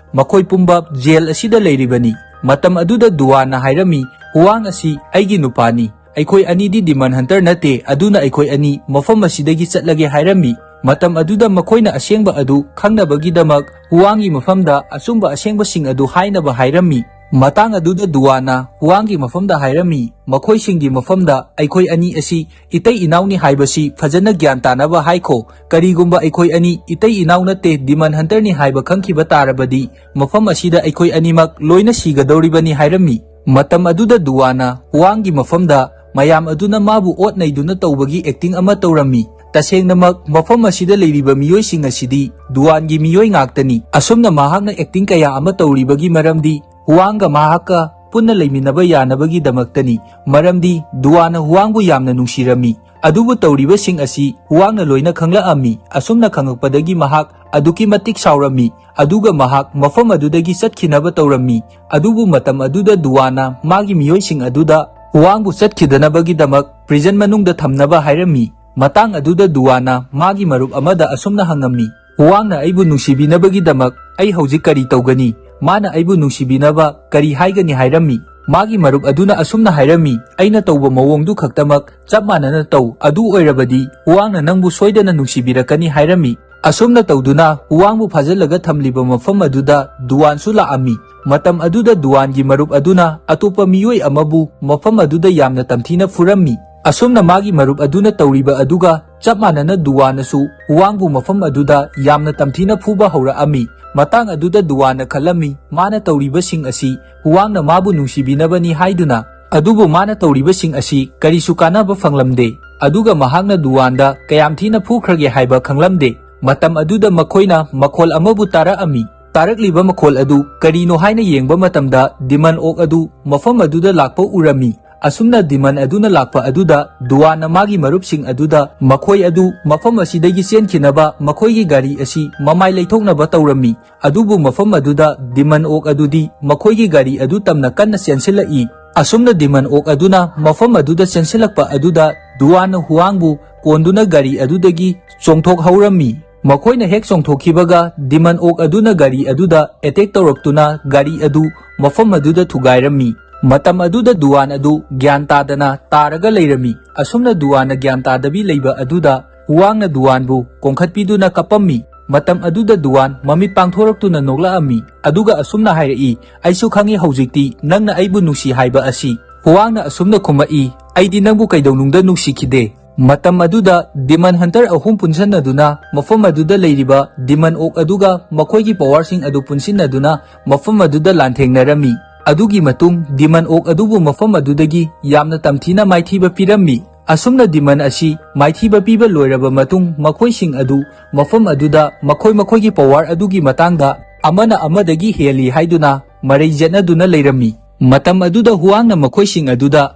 ꯃꯈꯣꯏ ꯄꯨꯝꯕ jail ꯑꯁꯤꯗ ꯂꯩꯔꯤꯕꯅꯤ"꯫ ꯃꯇꯝ ꯑꯗꯨꯗ ꯗꯨꯋꯥꯟꯅ ꯍꯥꯏꯔꯝꯃꯤ, "ꯍꯨꯋꯥꯡ ꯑꯁꯤ ꯑꯩꯒꯤ ꯅꯨꯄꯥꯅꯤ, ꯑꯩꯈꯣꯏ ꯑꯅꯤꯗꯤ demon hunter ꯅꯠꯇꯦ, ꯑꯗꯨꯅ ꯑꯩꯈꯣꯏ ꯑꯅꯤ ꯃꯐꯝ ꯑꯁꯤꯗꯒꯤ ꯆꯠꯂꯒꯦ" ꯍꯥꯏꯔꯝꯃꯤ꯫ ꯃꯇꯝ ꯑꯗꯨꯗ ꯃꯈꯣꯏꯅ ꯑꯁꯦꯡꯕ ꯑꯗꯨ ꯈꯪꯅꯕꯒꯤꯗꯃꯛ ꯍꯨꯋꯥꯡꯒꯤ ꯃꯐꯝꯗ ꯑꯆꯨꯝꯕ ꯑꯁꯦꯡꯕꯁꯤꯡ ꯑꯗꯨ ꯍꯥꯏꯅꯕ ꯍꯥꯏꯔꯝꯃꯤ꯫ ꯃꯇꯥꯡ ꯑꯗꯨꯗ ꯗꯨꯋꯥꯟꯅ ꯍꯨꯋꯥꯡꯒꯤ ꯃꯐꯝꯗ ꯍꯥꯏꯔꯝꯃꯤ, "ꯃꯈꯣꯏꯁꯤꯡꯒꯤ ꯃꯐꯝꯗ ꯑꯩꯈꯣꯏ ꯑꯅꯤ ꯑꯁꯤ ꯏꯇꯩ ꯏꯅꯥꯎꯅꯤ ꯍꯥꯏꯕꯁꯤ ꯐꯖꯅ ꯒ꯭ꯌꯥꯟ ꯇꯥꯅꯕ ꯍꯥꯏꯈꯣ꯫ ꯀꯔꯤꯒꯨꯝꯕ ꯑꯩꯈꯣꯏ ꯑꯅꯤ ꯏꯇꯩ ꯏꯅꯥꯎ ꯅꯠꯇꯦ, demon hunter ꯅꯤ ꯍꯥꯏꯕ ꯈꯪꯈꯤꯕ ꯇꯥꯔꯕꯗꯤ ꯃꯐꯝ ꯑꯁꯤꯗ ꯑꯩꯈꯣꯏ ꯑꯅꯤꯃꯛ ꯂꯣꯏꯅ ꯁꯤꯒꯗꯧꯔꯤꯕꯅꯤ" ꯍꯥꯏꯔꯝꯃꯤ꯫ ꯃꯇꯝ ꯑꯗꯨꯗ ꯗꯨꯋꯥꯟꯅ ꯍꯨꯋꯥꯡꯒꯤ ꯃꯐꯝꯗ ꯃꯌꯥꯝ ꯑꯗꯨꯅ ꯃꯥꯕꯨ ꯑꯣꯠ ꯅꯩꯗꯨꯅ ꯇꯧꯕꯒꯤ acting ꯑꯃ ꯇꯧꯔꯝꯃꯤ꯫ ꯇꯁꯦꯡꯅꯃꯛ ꯃꯐꯝ ꯑꯁꯤꯗ ꯂꯩꯔꯤꯕ ꯃꯤꯑꯣꯏꯁꯤꯡ ꯑꯁꯤꯗꯤ ꯗꯨꯋꯥꯟꯒꯤ ꯃꯤꯑꯣꯏ ꯉꯥꯛꯇꯅꯤ꯫ ꯑꯁꯨꯝꯅ ꯃꯍꯥꯛꯅ acting ꯀꯌꯥ ꯑꯃ ꯇꯧꯔꯤꯕꯒꯤ ꯃꯔꯝꯗꯤ ꯍꯨꯋꯥꯡꯒ ꯃꯍꯥꯛꯀ ꯄꯨꯟꯅ ꯂꯩꯃꯤꯟꯅꯕ ꯌꯥꯅꯕꯒꯤꯗꯃꯛꯇꯅꯤ꯫ ꯃꯔꯝꯗꯤ ꯗꯨꯋꯥꯟꯅ ꯍꯨꯋꯥꯡꯕꯨ ꯌꯥꯝꯅ ꯅꯨꯡꯁꯤꯔꯝꯃꯤ꯫ ꯑꯗꯨꯕꯨ ꯇꯧꯔꯤꯕꯁꯤꯡ ꯑꯁꯤ ꯍꯨꯋꯥꯡꯅ ꯂꯣꯏꯅ ꯈꯪꯂꯛꯑꯝꯃꯤ꯫ ꯑꯁꯨꯝꯅ ꯈꯪꯉꯛꯄꯗꯒꯤ ꯃꯍꯥꯛ ꯑꯗꯨꯛꯀꯤ ꯃꯇꯤꯛ ꯁꯥꯎꯔꯝꯃꯤ꯫ ꯑꯗꯨꯒ ꯃꯍꯥꯛ ꯃꯐꯝ ꯑꯗꯨꯗꯒꯤ ꯆꯠꯈꯤꯅꯕ ꯇꯧꯔꯝꯃꯤ꯫ ꯑꯗꯨꯕꯨ ꯃꯇꯝ ꯑꯗꯨꯗ ꯗꯨꯋꯥꯟꯅ ꯃꯥꯒꯤ ꯃꯤꯑꯣꯏꯁꯤꯡ ꯑꯗꯨꯗ ꯍꯨꯋꯥꯡꯕꯨ ꯆꯠꯈꯤꯗꯅꯕꯒꯤꯗꯃꯛ prison ꯃꯅꯨꯡꯗ ꯊꯝꯅꯕ ꯍꯥꯏꯔꯝꯃꯤ꯫ ꯃꯇꯥꯡ ꯑꯗꯨꯗ ꯗꯨꯋꯥꯟꯅ ꯃꯥꯒꯤ ꯃꯔꯨꯞ ꯑꯃꯗ ꯑꯁꯨꯝꯅ ꯍꯪꯉꯝꯃꯤ, "ꯍꯨꯋꯥꯡꯅ ꯑꯩꯕꯨ ꯅꯨꯡꯁꯤꯕꯤꯅꯕꯒꯤꯗꯃꯛ ꯑꯩ ꯍꯧꯖꯤꯛ ꯀꯔꯤ ꯇꯧꯒꯅꯤ? ꯃꯥꯅ ꯑꯩꯕꯨ ꯅꯨꯡꯁꯤꯕꯤꯅꯕ ꯀꯔꯤ ꯍꯥꯏꯒꯅꯤ?" ꯍꯥꯏꯔꯝꯃꯤ꯫ ꯃꯥꯒꯤ ꯃꯔꯨꯞ ꯑꯗꯨꯅ ꯑꯁꯨꯝꯅ ꯍꯥꯏꯔꯝꯃꯤ, "ꯑꯩꯅ ꯇꯧꯕ ꯃꯑꯣꯡꯗꯨ ꯈꯛꯇꯃꯛ ꯆꯞ ꯃꯥꯟꯅꯅ ꯇꯧ, ꯑꯗꯨ ꯑꯣꯏꯔꯕꯗꯤ ꯍꯨꯋꯥꯡꯅ ꯅꯪꯕꯨ ꯁꯣꯏꯗꯅ ꯅꯨꯡꯁꯤꯕꯤꯔꯛꯀꯅꯤ" ꯍꯥꯏꯔꯝꯃꯤ꯫ ꯑꯁꯨꯝꯅ ꯇꯧꯗꯨꯅ ꯍꯨꯋꯥꯡꯕꯨ ꯐꯥꯖꯤꯜꯂꯒ ꯊꯝꯂꯤꯕ ꯃꯐꯝ ꯑꯗꯨꯗ ꯗꯨꯋꯥꯟꯁꯨ ꯂꯥꯛꯑꯝꯃꯤ꯫ ꯃꯇꯝ ꯑꯗꯨꯗ ꯗꯨꯋꯥꯟꯒꯤ ꯃꯔꯨꯞ ꯑꯗꯨꯅ ꯑꯇꯣꯞꯄ ꯃꯤꯑꯣꯏ ꯑꯃꯕꯨ ꯃꯐꯝ ꯑꯗꯨꯗ ꯌꯥꯝꯅ ꯇꯝꯊꯤꯅ ꯐꯨꯔꯝꯃꯤ꯫ ꯑꯁꯨꯝꯅ ꯃꯥꯒꯤ ꯃꯔꯨꯞ ꯑꯗꯨꯅ ꯇꯧꯔꯤꯕ ꯑꯗꯨꯒ ꯆꯞ ꯃꯥꯟꯅꯅ ꯗꯨꯋꯥꯟꯅꯁꯨ ꯍꯨꯋꯥꯡꯕꯨ ꯃꯐꯝ ꯑꯗꯨꯗ ꯌꯥꯝꯅ ꯇꯝꯊꯤꯅ ꯐꯨꯕ ꯍꯧꯔꯛꯑꯝꯃꯤ꯫ ꯃꯇꯥꯡ ꯑꯗꯨꯗ ꯗꯨꯋꯥꯟꯅ ꯈꯜꯂꯝꯃꯤ, ꯃꯥꯅ ꯇꯧꯔꯤꯕꯁꯤꯡ ꯑꯁꯤ ꯍꯨꯋꯥꯡꯅ ꯃꯥꯕꯨ ꯅꯨꯡꯁꯤꯕꯤꯅꯕꯅꯤ ꯍꯥꯏꯗꯨꯅ꯫ ꯑꯗꯨꯕꯨ ꯃꯥꯅ ꯇꯧꯔꯤꯕꯁꯤꯡ ꯑꯁꯤ ꯀꯔꯤꯁꯨ ꯀꯥꯟꯅꯕ ꯐꯪꯂꯝꯗꯦ꯫ ꯑꯗꯨꯒ ꯃꯍꯥꯛꯅ ꯗꯨꯋꯥꯟꯗ ꯀꯌꯥꯝ ꯊꯤꯅ ꯐꯨꯈ꯭ꯔꯒꯦ ꯍꯥꯏꯕ ꯈꯪꯂꯝꯗꯦ꯫ ꯃꯇꯝ ꯑꯗꯨꯗ ꯃꯈꯣꯏꯅ ꯃꯈꯣꯜ ꯑꯃꯕꯨ ꯇꯥꯔꯛꯑꯝꯃꯤ꯫ ꯇꯥꯔꯛꯂꯤꯕ ꯃꯈꯣꯜ ꯑꯗꯨ ꯀꯔꯤꯅꯣ ꯍꯥꯏꯅ ꯌꯦꯡꯕ ꯃꯇꯝꯗ ꯗꯤꯃꯟ ꯑꯣꯛ ꯑꯗꯨ ꯃꯐꯝ ꯑꯗꯨꯗ ꯂꯥꯛꯄ ꯎꯔꯝꯃꯤ꯫ ꯑꯁꯨꯝꯅ ꯗꯤꯃꯟ ꯑꯗꯨꯅ ꯂꯥꯛꯄ ꯑꯗꯨꯗ ꯗꯨꯋꯥꯟꯅ ꯃꯥꯒꯤ ꯃꯔꯨꯞꯁꯤꯡ ꯑꯗꯨꯗ ꯃꯈꯣꯏ ꯑꯗꯨ ꯃꯐꯝ ꯑꯁꯤꯗꯒꯤ ꯆꯦꯟꯈꯤꯅꯕ ꯃꯈꯣꯏꯒꯤ ꯒꯥꯔꯤ ꯑꯁꯤ ꯃꯃꯥꯏ ꯂꯩꯊꯣꯛꯅꯕ ꯇꯧꯔꯝꯃꯤ꯫ ꯑꯗꯨꯕꯨ ꯃꯐꯝ ꯑꯗꯨꯗ ꯗꯤꯃꯟ ꯑꯣꯛ ꯑꯗꯨꯗꯤ ꯃꯈꯣꯏꯒꯤ ꯒꯥꯔꯤ ꯑꯗꯨ ꯇꯝꯅ ꯀꯟꯅ ꯆꯦꯟꯁꯤꯜꯂꯛꯏ꯫ ꯑꯁꯨꯝꯅ ꯗꯤꯃꯟ ꯑꯣꯛ ꯑꯗꯨꯅ ꯃꯐꯝ ꯑꯗꯨꯗ ꯆꯦꯟꯁꯤꯜꯂꯛꯄ ꯑꯗꯨꯗ ꯗꯨꯋꯥꯟꯅ ꯍꯨꯋꯥꯡꯕꯨ ꯀꯣꯟꯗꯨꯅ ꯒꯥꯔꯤ ꯑꯗꯨꯗꯒꯤ ꯆꯣꯡꯊꯣꯛꯍꯧꯔꯝꯃꯤ꯫ ꯃꯈꯣꯏꯅ ꯍꯦꯛ ꯆꯣꯡꯊꯣꯛꯈꯤꯕꯒ ꯗꯤꯃꯟ ꯑꯣꯛ ꯑꯗꯨꯅ ꯒꯥꯔꯤ ꯑꯗꯨꯗ ꯑꯦꯇꯦꯛ ꯇꯧꯔꯛꯇꯨꯅ ꯒꯥꯔꯤ ꯑꯗꯨ ꯃꯐꯝ ꯑꯗꯨꯗ ꯊꯨꯒꯥꯏꯔꯝꯃꯤ꯫ ꯃꯇꯝ ꯑꯗꯨꯗ ꯗꯨꯋꯥꯟ ꯑꯗꯨ ꯒ꯭ꯌꯥꯟ ꯇꯥꯗꯅ ꯇꯥꯔꯒ ꯂꯩꯔꯝꯃꯤ꯫ ꯑꯁꯨꯝꯅ ꯗꯨꯋꯥꯟꯅ ꯒ꯭ꯌꯥꯟ ꯇꯥꯗꯕꯤ ꯂꯩꯕ ꯑꯗꯨꯗ ꯍꯨꯋꯥꯡꯅ ꯗꯨꯋꯥꯟꯕꯨ ꯀꯣꯡꯈꯠꯄꯤꯗꯨꯅ ꯀꯞꯄꯝꯃꯤ꯫ ꯃꯇꯝ ꯑꯗꯨꯗ ꯗꯨꯋꯥꯟ ꯃꯃꯤꯠ ꯄꯥꯡꯊꯣꯔꯛꯇꯨꯅ ꯅꯣꯛꯂꯛꯑꯝꯃꯤ꯫ ꯑꯗꯨꯒ ꯑꯁꯨꯝꯅ ꯍꯥꯏꯔꯛꯏ, "ꯑꯩꯁꯨ ꯈꯪꯏ ꯍꯧꯖꯤꯛꯇꯤ ꯅꯪꯅ ꯑꯩꯕꯨ ꯅꯨꯡꯁꯤ ꯍꯥꯏꯕ ꯑꯁꯤ"꯫ ꯍꯨꯋꯥꯡꯅ ꯑꯁꯨꯝꯅ ꯈꯨꯝꯃꯛꯏ, "ꯑꯩꯗꯤ ꯅꯪꯕꯨ ꯀꯩꯗꯧꯅꯨꯡꯗ ꯅꯨꯡꯁꯤꯈꯤꯗꯦ"꯫ ꯃꯇꯝ ꯑꯗꯨꯗ ꯗꯤꯃꯟ ꯍꯟꯇꯔ ꯑꯍꯨꯝ ꯄꯨꯟꯁꯟꯅꯗꯨꯅ ꯃꯐꯝ ꯑꯗꯨꯗ ꯂꯩꯔꯤꯕ ꯗꯤꯃꯟ ꯑꯣꯛ ꯑꯗꯨꯒ ꯃꯈꯣꯏꯒꯤ ꯄꯋꯥꯔꯁꯤꯡ ꯑꯗꯨ ꯄꯨꯟꯁꯤꯟꯅꯗꯨꯅ ꯃꯐꯝ ꯑꯗꯨꯗ ꯂꯥꯟꯊꯦꯡꯅꯔꯝꯃꯤ꯫ ꯑꯗꯨꯒꯤ ꯃꯇꯨꯡ ꯗꯤꯃꯟ ꯑꯣꯛ ꯑꯗꯨꯕꯨ ꯃꯐꯝ ꯑꯗꯨꯗꯒꯤ ꯌꯥꯝꯅ ꯇꯝꯊꯤꯅ ꯃꯥꯏꯊꯤꯕ ꯄꯤꯔꯝꯃꯤ꯫ ꯑꯁꯨꯝꯅ ꯗꯤꯃꯟ ꯑꯁꯤ ꯃꯥꯏꯊꯤꯕ ꯄꯤꯕ ꯂꯣꯏꯔꯕ ꯃꯇꯨꯡ ꯃꯈꯣꯏꯁꯤꯡ ꯑꯗꯨ ꯃꯐꯝ ꯑꯗꯨꯗ ꯃꯈꯣꯏ ꯃꯈꯣꯏꯒꯤ ꯄꯋꯥꯔ ꯑꯗꯨꯒꯤ ꯃꯇꯥꯡꯗ ꯑꯃꯅ ꯑꯃꯗꯒꯤ ꯍꯦꯜꯂꯤ ꯍꯥꯏꯗꯨꯅ ꯃꯔꯩ ꯌꯦꯠꯅꯗꯨꯅ ꯂꯩꯔꯝꯃꯤ꯫ ꯃꯇꯝ ꯑꯗꯨꯗ ꯍꯨꯋꯥꯡꯅ ꯃꯈꯣꯏꯁꯤꯡ ꯑꯗꯨꯗ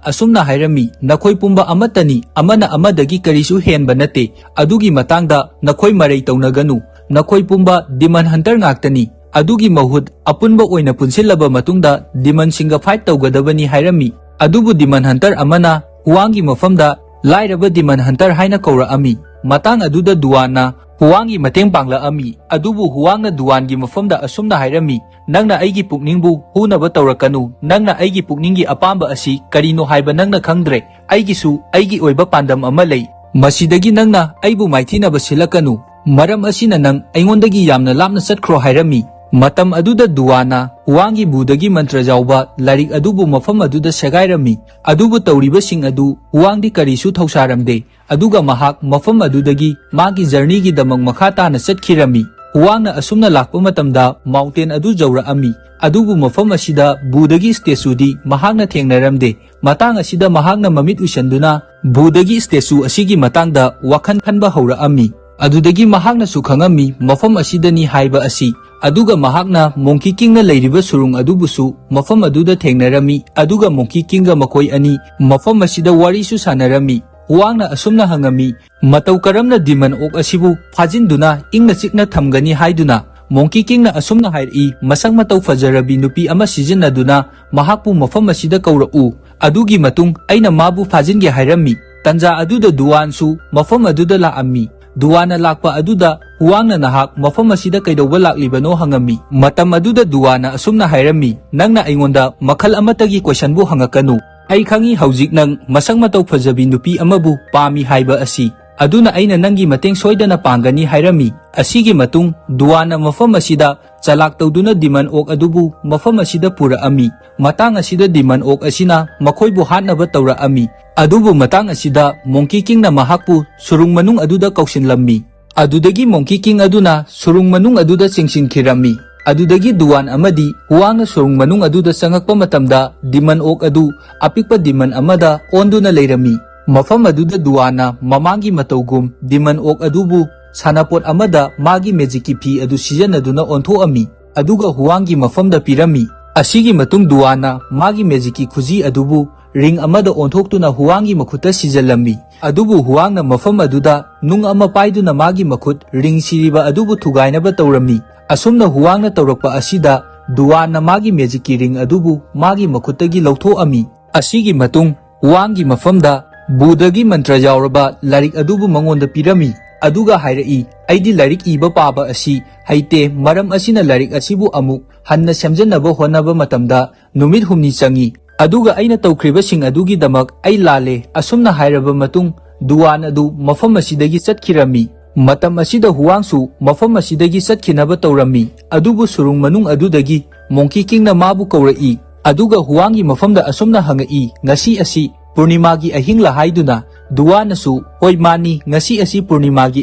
ꯑꯁꯨꯝꯅ ꯍꯥꯏꯔꯝꯃꯤ, "ꯅꯈꯣꯏ ꯄꯨꯝꯕ ꯑꯃꯠꯇꯅꯤ, ꯑꯃꯅ ꯑꯃꯗꯒꯤ ꯀꯔꯤꯁꯨ ꯍꯦꯟꯕ ꯅꯠꯇꯦ꯫ ꯑꯗꯨꯒꯤ ꯃꯇꯥꯡꯗ ꯅꯈꯣꯏ ꯃꯔꯩ ꯇꯧꯅꯒꯅꯨ꯫ ꯅꯈꯣꯏ ꯄꯨꯝꯕ ꯗꯤꯃꯟ ꯍꯟꯇꯔ ꯉꯥꯛꯇꯅꯤ꯫ ꯑꯗꯨꯒꯤ ꯃꯍꯨꯠ ꯑꯄꯨꯟꯕ ꯑꯣꯏꯅ ꯄꯨꯟꯁꯤꯜꯂꯕ ꯃꯇꯨꯡꯗ ꯗꯤꯃꯟꯁꯤꯡꯒ ꯐꯥꯏꯠ ꯇꯧꯒꯗꯕꯅꯤ" ꯍꯥꯏꯔꯝꯃꯤ꯫ ꯑꯗꯨꯕꯨ ꯗꯤꯃꯟ ꯍꯟꯇꯔ ꯑꯃꯅ ꯍꯨꯋꯥꯡꯒꯤ ꯃꯐꯝꯗ ꯂꯥꯏꯔꯕ ꯗꯤꯃꯟ ꯍꯟꯇꯔ ꯍꯥꯏꯅ ꯀꯧꯔꯛꯑꯝꯃꯤ꯫ ꯃꯇꯥꯡ ꯑꯗꯨꯗ ꯗꯨꯋꯥꯟꯅ ꯍꯨꯋꯥꯡꯒꯤ ꯃꯇꯦꯡ ꯄꯥꯡꯂꯛꯑꯝꯃꯤ꯫ ꯑꯗꯨꯕꯨ ꯍꯨꯋꯥꯡꯅ ꯗꯨꯋꯥꯟꯒꯤ ꯃꯐꯝꯗ ꯑꯁꯨꯝꯅ ꯍꯥꯏꯔꯝꯃꯤ, "ꯅꯪꯅ ꯑꯩꯒꯤ ꯄꯨꯛꯅꯤꯡꯕꯨ ꯍꯨꯅꯕ ꯇꯧꯔꯛꯀꯅꯨ꯫ ꯅꯪꯅ ꯑꯩꯒꯤ ꯄꯨꯛꯅꯤꯡꯒꯤ ꯑꯄꯥꯝꯕ ꯑꯁꯤ ꯀꯔꯤꯅꯣ ꯍꯥꯏꯕ ꯅꯪꯅ ꯈꯪꯗ꯭ꯔꯦ꯫ ꯑꯩꯒꯤꯁꯨ ꯑꯩꯒꯤ ꯑꯣꯏꯕ ꯄꯥꯟꯗꯝ ꯑꯃ ꯂꯩ꯫ ꯃꯁꯤꯗꯒꯤ ꯅꯪꯅ ꯑꯩꯕꯨ ꯃꯥꯏꯊꯤꯅꯕ ꯁꯤꯜꯂꯛꯀꯅꯨ꯫ ꯃꯔꯝ ꯑꯁꯤꯅ ꯅꯪ ꯑꯩꯉꯣꯟꯗꯒꯤ ꯌꯥꯝꯅ ꯂꯥꯞꯅ ꯆꯠꯈ꯭ꯔꯣ" ꯍꯥꯏꯔꯝꯃꯤ꯫ ꯃꯇꯝ ꯑꯗꯨꯗ ꯗꯨꯋꯥꯅ ꯍꯨꯋꯥꯡꯒꯤ ꯕꯨꯙꯒꯤ ꯃꯟꯇ꯭ꯔ ꯌꯥꯎꯕ ꯂꯥꯏꯔꯤꯛ ꯑꯗꯨꯕꯨ ꯃꯐꯝ ꯑꯗꯨꯗ ꯁꯦꯒꯥꯏꯔꯝꯃꯤ꯫ ꯑꯗꯨꯕꯨ ꯇꯧꯔꯤꯕꯁꯤꯡ ꯑꯗꯨ ꯍꯨꯋꯥꯡꯗꯤ ꯀꯔꯤꯁꯨ ꯊꯧꯁꯥꯔꯝꯗꯦ꯫ ꯑꯗꯨꯒ ꯃꯍꯥꯛ ꯃꯐꯝ ꯑꯗꯨꯗꯒꯤ ꯃꯥꯒꯤ ꯖꯔꯅꯤꯒꯤꯗꯃꯛ ꯃꯈꯥ ꯇꯥꯅ ꯆꯠꯈꯤꯔꯝꯃꯤ꯫ ꯍꯨꯋꯥꯡꯅ ꯑꯁꯨꯝꯅ ꯂꯥꯛꯄ ꯃꯇꯝꯗ ꯃꯥꯎꯟꯇꯦꯟ ꯑꯗꯨ ꯌꯧꯔꯛꯑꯝꯃꯤ꯫ ꯑꯗꯨꯕꯨ ꯃꯐꯝ ꯑꯁꯤꯗ ꯕꯨꯙꯒꯤ ꯁ꯭ꯇꯦꯆꯨꯗꯤ ꯃꯍꯥꯛꯅ ꯊꯦꯡꯅꯔꯝꯗꯦ꯫ ꯃꯇꯥꯡ ꯑꯁꯤꯗ ꯃꯍꯥꯛꯅ ꯃꯃꯤꯠ ꯎꯏꯁꯟꯗꯨꯅ ꯕꯨꯙꯒꯤ ꯁ꯭ꯇꯦꯆꯨ ꯑꯁꯤꯒꯤ ꯃꯇꯥꯡꯗ ꯋꯥꯈꯜ ꯈꯟꯕ ꯍꯧꯔꯛꯑꯝꯃꯤ꯫ ꯑꯗꯨꯗꯒꯤ ꯃꯍꯥꯛꯅꯁꯨ ꯈꯪꯉꯝꯃꯤ ꯃꯐꯝ ꯑꯁꯤꯗꯅꯤ ꯍꯥꯏꯕ ꯑꯁꯤ꯫ ꯑꯗꯨꯒ ꯃꯍꯥꯛꯅ ꯃꯣꯡꯀꯤ ꯀꯤꯡꯅ ꯂꯩꯔꯤꯕ ꯁꯨꯔꯨꯡ ꯑꯗꯨꯕꯨꯁꯨ ꯃꯐꯝ ꯑꯗꯨꯗ ꯊꯦꯡꯅꯔꯝꯃꯤ꯫ ꯑꯗꯨꯒ ꯃꯣꯡꯀꯤ ꯀꯤꯡꯒ ꯃꯈꯣꯏ ꯑꯅꯤ ꯃꯐꯝ ꯑꯁꯤꯗ ꯋꯥꯔꯤꯁꯨ ꯁꯥꯟꯅꯔꯝꯃꯤ꯫ ꯍꯨꯋꯥꯡꯅ ꯑꯁꯨꯝꯅ ꯍꯪꯉꯝꯃꯤ, "ꯃꯇꯧ ꯀꯔꯝꯅ ꯗꯤꯃꯟ ꯑꯣꯛ ꯑꯁꯤꯕꯨ ꯐꯥꯖꯤꯟꯗꯨꯅ ꯏꯪꯅ ꯆꯤꯛꯅ ꯊꯝꯒꯅꯤ?" ꯍꯥꯏꯗꯨꯅ꯫ ꯃꯣꯡꯀꯤ ꯀꯤꯡꯅ ꯑꯁꯨꯝꯅ ꯍꯥꯏꯔꯛꯏ, "ꯃꯁꯛ ꯃꯇꯧ ꯐꯖꯔꯕꯤ ꯅꯨꯄꯤ ꯑꯃ ꯁꯤꯖꯤꯟꯅꯗꯨꯅ ꯃꯍꯥꯛꯄꯨ ꯃꯐꯝ ꯑꯁꯤꯗ ꯀꯧꯔꯛꯎ꯫ ꯑꯗꯨꯒꯤ ꯃꯇꯨꯡ ꯑꯩꯅ ꯃꯥꯕꯨ ꯐꯥꯖꯤꯟꯒꯦ ꯍꯥꯏꯔꯝꯃꯤ꯫" ꯇꯟꯖꯥ ꯑꯗꯨꯗ ꯗꯨꯋꯥꯟꯁꯨ ꯃꯐꯝ ꯑꯗꯨꯗ ꯂꯥꯛꯑꯝꯃꯤ꯫ ꯗꯨꯋꯥꯟꯅ ꯂꯥꯛꯄ ꯑꯗꯨꯗ ꯍꯨꯋꯥꯡꯅ, "ꯅꯍꯥꯛ ꯃꯐꯝ ꯑꯁꯤꯗ ꯀꯩꯗꯧꯕ ꯂꯥꯛꯂꯤꯕꯅꯣ?" ꯍꯪꯉꯝꯃꯤ꯫ ꯃꯇꯝ ꯑꯗꯨꯗ ꯗꯨꯋꯥꯟꯅ ꯑꯁꯨꯝꯅ ꯍꯥꯏꯔꯝꯃꯤ, "ꯅꯪꯅ ꯑꯩꯉꯣꯟꯗ ꯃꯈꯜ ꯑꯃꯠꯇꯒꯤ ꯀꯣꯏꯁꯟꯕꯨ ꯍꯪꯉꯛꯀꯅꯨ꯫ ꯑꯩ ꯈꯪꯏ ꯍꯧꯖꯤꯛ ꯅꯪ ꯃꯁꯛ ꯃꯇꯧ ꯐꯖꯕꯤ ꯅꯨꯄꯤ ꯑꯃꯕꯨ ꯄꯥꯝꯃꯤ ꯍꯥꯏꯕ ꯑꯁꯤ꯫ ꯑꯗꯨꯅ ꯑꯩꯅ ꯅꯪꯒꯤ ꯃꯇꯦꯡ ꯁꯣꯏꯗꯅ ꯄꯥꯡꯒꯅꯤ" ꯍꯥꯏꯔꯝꯃꯤ꯫ ꯑꯁꯤꯒꯤ ꯃꯇꯨꯡ ꯗꯨꯋꯥꯟꯅ ꯃꯐꯝ ꯑꯁꯤꯗ ꯆꯂꯥꯛ ꯇꯧꯗꯨꯅ ꯗꯤꯃꯟ ꯑꯣꯛ ꯑꯗꯨꯕꯨ ꯃꯐꯝ ꯑꯁꯤꯗ ꯄꯨꯔꯛꯑꯝꯃꯤ꯫ ꯃꯇꯥꯡ ꯑꯁꯤꯗ ꯗꯤꯃꯟ ꯑꯣꯛ ꯑꯁꯤꯅ ꯃꯈꯣꯏꯕꯨ ꯍꯥꯠꯅꯕ ꯇꯧꯔꯛꯑꯝꯃꯤ꯫ ꯑꯗꯨꯕꯨ ꯃꯇꯥꯡ ꯑꯁꯤꯗ ꯃꯣꯡꯀꯤ ꯀꯤꯡꯅ ꯃꯍꯥꯛꯄꯨ ꯁꯨꯔꯨꯡ ꯃꯅꯨꯡ ꯑꯗꯨꯗ ꯀꯧꯁꯤꯜꯂꯝꯃꯤ꯫ ꯑꯗꯨꯗꯒꯤ ꯃꯣꯡꯀꯤ ꯀꯤꯡ ꯑꯗꯨꯅ ꯁꯨꯔꯨꯡ ꯃꯅꯨꯡ ꯑꯗꯨꯗ ꯆꯤꯡꯁꯤꯟꯈꯤꯔꯝꯃꯤ꯫ ꯑꯗꯨꯗꯒꯤ ꯗꯨꯋꯥꯟ ꯑꯃꯗꯤ ꯍꯨꯋꯥꯡꯅ ꯁꯨꯔꯨꯡ ꯃꯅꯨꯡ ꯑꯗꯨꯗ ꯆꯪꯉꯛꯄ ꯃꯇꯝꯗ ꯗꯤꯃꯟ ꯑꯣꯛ ꯑꯗꯨ ꯑꯄꯤꯛꯄ ꯗꯤꯃꯟ ꯑꯃꯗ ꯑꯣꯟꯗꯨꯅ ꯂꯩꯔꯝꯃꯤ꯫ ꯃꯐꯝ ꯑꯗꯨꯗ ꯗꯨꯋꯥꯟꯅ ꯃꯃꯥꯡꯒꯤ ꯃꯇꯧꯒꯨꯝ ꯗꯤꯃꯟ ꯑꯣꯛ ꯑꯗꯨꯕꯨ ꯁꯥꯟꯅꯄꯣꯠ ꯑꯃꯗ ꯃꯥꯒꯤ ꯃꯦꯖꯤꯛꯀꯤ ꯐꯤ ꯑꯗꯨ ꯁꯤꯖꯤꯟꯅꯗꯨꯅ ꯑꯣꯟꯊꯣꯛꯑꯝꯃꯤ꯫ ꯑꯗꯨꯒ ꯍꯨꯋꯥꯡꯒꯤ ꯃꯐꯝꯗ ꯄꯤꯔꯝꯃꯤ꯫ ꯑꯁꯤꯒꯤ ꯃꯇꯨꯡ ꯗꯨꯋꯥꯟꯅ ꯃꯥꯒꯤ ꯃꯦꯖꯤꯛꯀꯤ ꯈꯨꯖꯤ ꯑꯗꯨꯕꯨ ꯔꯤꯡ ꯑꯃꯗ ꯑꯣꯟꯊꯣꯛꯇꯨꯅ ꯍꯨꯋꯥꯡꯒꯤ ꯃꯈꯨꯠꯇ ꯁꯤꯖꯜꯂꯝꯃꯤ꯫ ꯑꯗꯨꯕꯨ ꯍꯨꯋꯥꯡꯅ ꯃꯐꯝ ꯑꯗꯨꯗ ꯅꯨꯡ ꯑꯃ ꯄꯥꯏꯗꯨꯅ ꯃꯥꯒꯤ ꯃꯈꯨꯠ ꯔꯤꯡ ꯁꯤꯔꯤꯕ ꯑꯗꯨꯕꯨ ꯊꯨꯒꯥꯏꯅꯕ ꯇꯧꯔꯝꯃꯤ꯫ ꯑꯁꯨꯝꯅ ꯍꯨꯋꯥꯡꯅ ꯇꯧꯔꯛꯄ ꯑꯁꯤꯗ ꯗꯨꯋꯥꯟꯅ ꯃꯥꯒꯤ ꯃꯦꯖꯤꯛꯀꯤ ꯔꯤꯡ ꯑꯗꯨꯕꯨ ꯃꯥꯒꯤ ꯃꯈꯨꯠꯇꯒꯤ ꯂꯧꯊꯣꯛꯑꯝꯃꯤ꯫ ꯑꯁꯤꯒꯤ ꯃꯇꯨꯡ ꯍꯨꯋꯥꯡꯒꯤ ꯃꯐꯝꯗ ꯕꯨꯙꯒꯤ ꯃꯟꯇ꯭ꯔ ꯌꯥꯎꯔꯕ ꯂꯥꯏꯔꯤꯛ ꯑꯗꯨꯕꯨ ꯃꯉꯣꯟꯗ ꯄꯤꯔꯝꯃꯤ꯫ ꯑꯗꯨꯒ ꯍꯥꯏꯔꯛꯏ, "ꯑꯩꯗꯤ ꯂꯥꯏꯔꯤꯛ ꯏꯕ ꯄꯥꯕ ꯑꯁꯤ ꯍꯩꯇꯦ, ꯃꯔꯝ ꯑꯁꯤꯅ ꯂꯥꯏꯔꯤꯛ ꯑꯁꯤꯕꯨ ꯑꯃꯨꯛ ꯍꯟꯅ ꯁꯦꯝꯖꯤꯟꯅꯕ ꯍꯣꯠꯅꯕ ꯃꯇꯝꯗ ꯅꯨꯃꯤꯠ ꯍꯨꯝꯅꯤ ꯆꯪꯏ꯫ ꯑꯗꯨꯒ ꯑꯩꯅ ꯇꯧꯈ꯭ꯔꯤꯕꯁꯤꯡ ꯑꯗꯨꯒꯤꯗꯃꯛ ꯑꯩ ꯂꯥꯜꯂꯦ꯫" ꯑꯁꯨꯝꯅ ꯍꯥꯏꯔꯕ ꯃꯇꯨꯡ ꯗꯨꯋꯥꯟ ꯑꯗꯨ ꯃꯐꯝ ꯑꯁꯤꯗꯒꯤ ꯆꯠꯈꯤꯔꯝꯃꯤ꯫ ꯃꯇꯝ ꯑꯁꯤꯗ ꯍꯨꯋꯥꯡꯁꯨ ꯃꯐꯝ ꯑꯁꯤꯗꯒꯤ ꯆꯠꯈꯤꯅꯕ ꯇꯧꯔꯝꯃꯤ, ꯑꯗꯨꯕꯨ ꯁꯨꯔꯨꯡ ꯃꯅꯨꯡ ꯑꯗꯨꯗꯒꯤ ꯃꯣꯡꯀꯤ ꯀꯤꯡꯅ ꯃꯥꯕꯨ ꯀꯧꯔꯛꯏ꯫ ꯑꯗꯨꯒ ꯍꯨꯋꯥꯡꯒꯤ ꯃꯐꯝꯗ ꯑꯁꯨꯝꯅ ꯍꯪꯉꯛꯏ, "ꯉꯁꯤ ꯑꯁꯤ ꯄꯨꯔꯅꯤꯃꯥꯒꯤ ꯑꯍꯤꯡꯂ?" ꯍꯥꯏꯗꯨꯅ꯫ ꯗꯨꯋꯥꯅꯁꯨ, "ꯍꯣꯏ, ꯃꯥꯅꯤ, ꯉꯁꯤ ꯑꯁꯤ ꯄꯨꯔꯅꯤꯃꯥꯒꯤ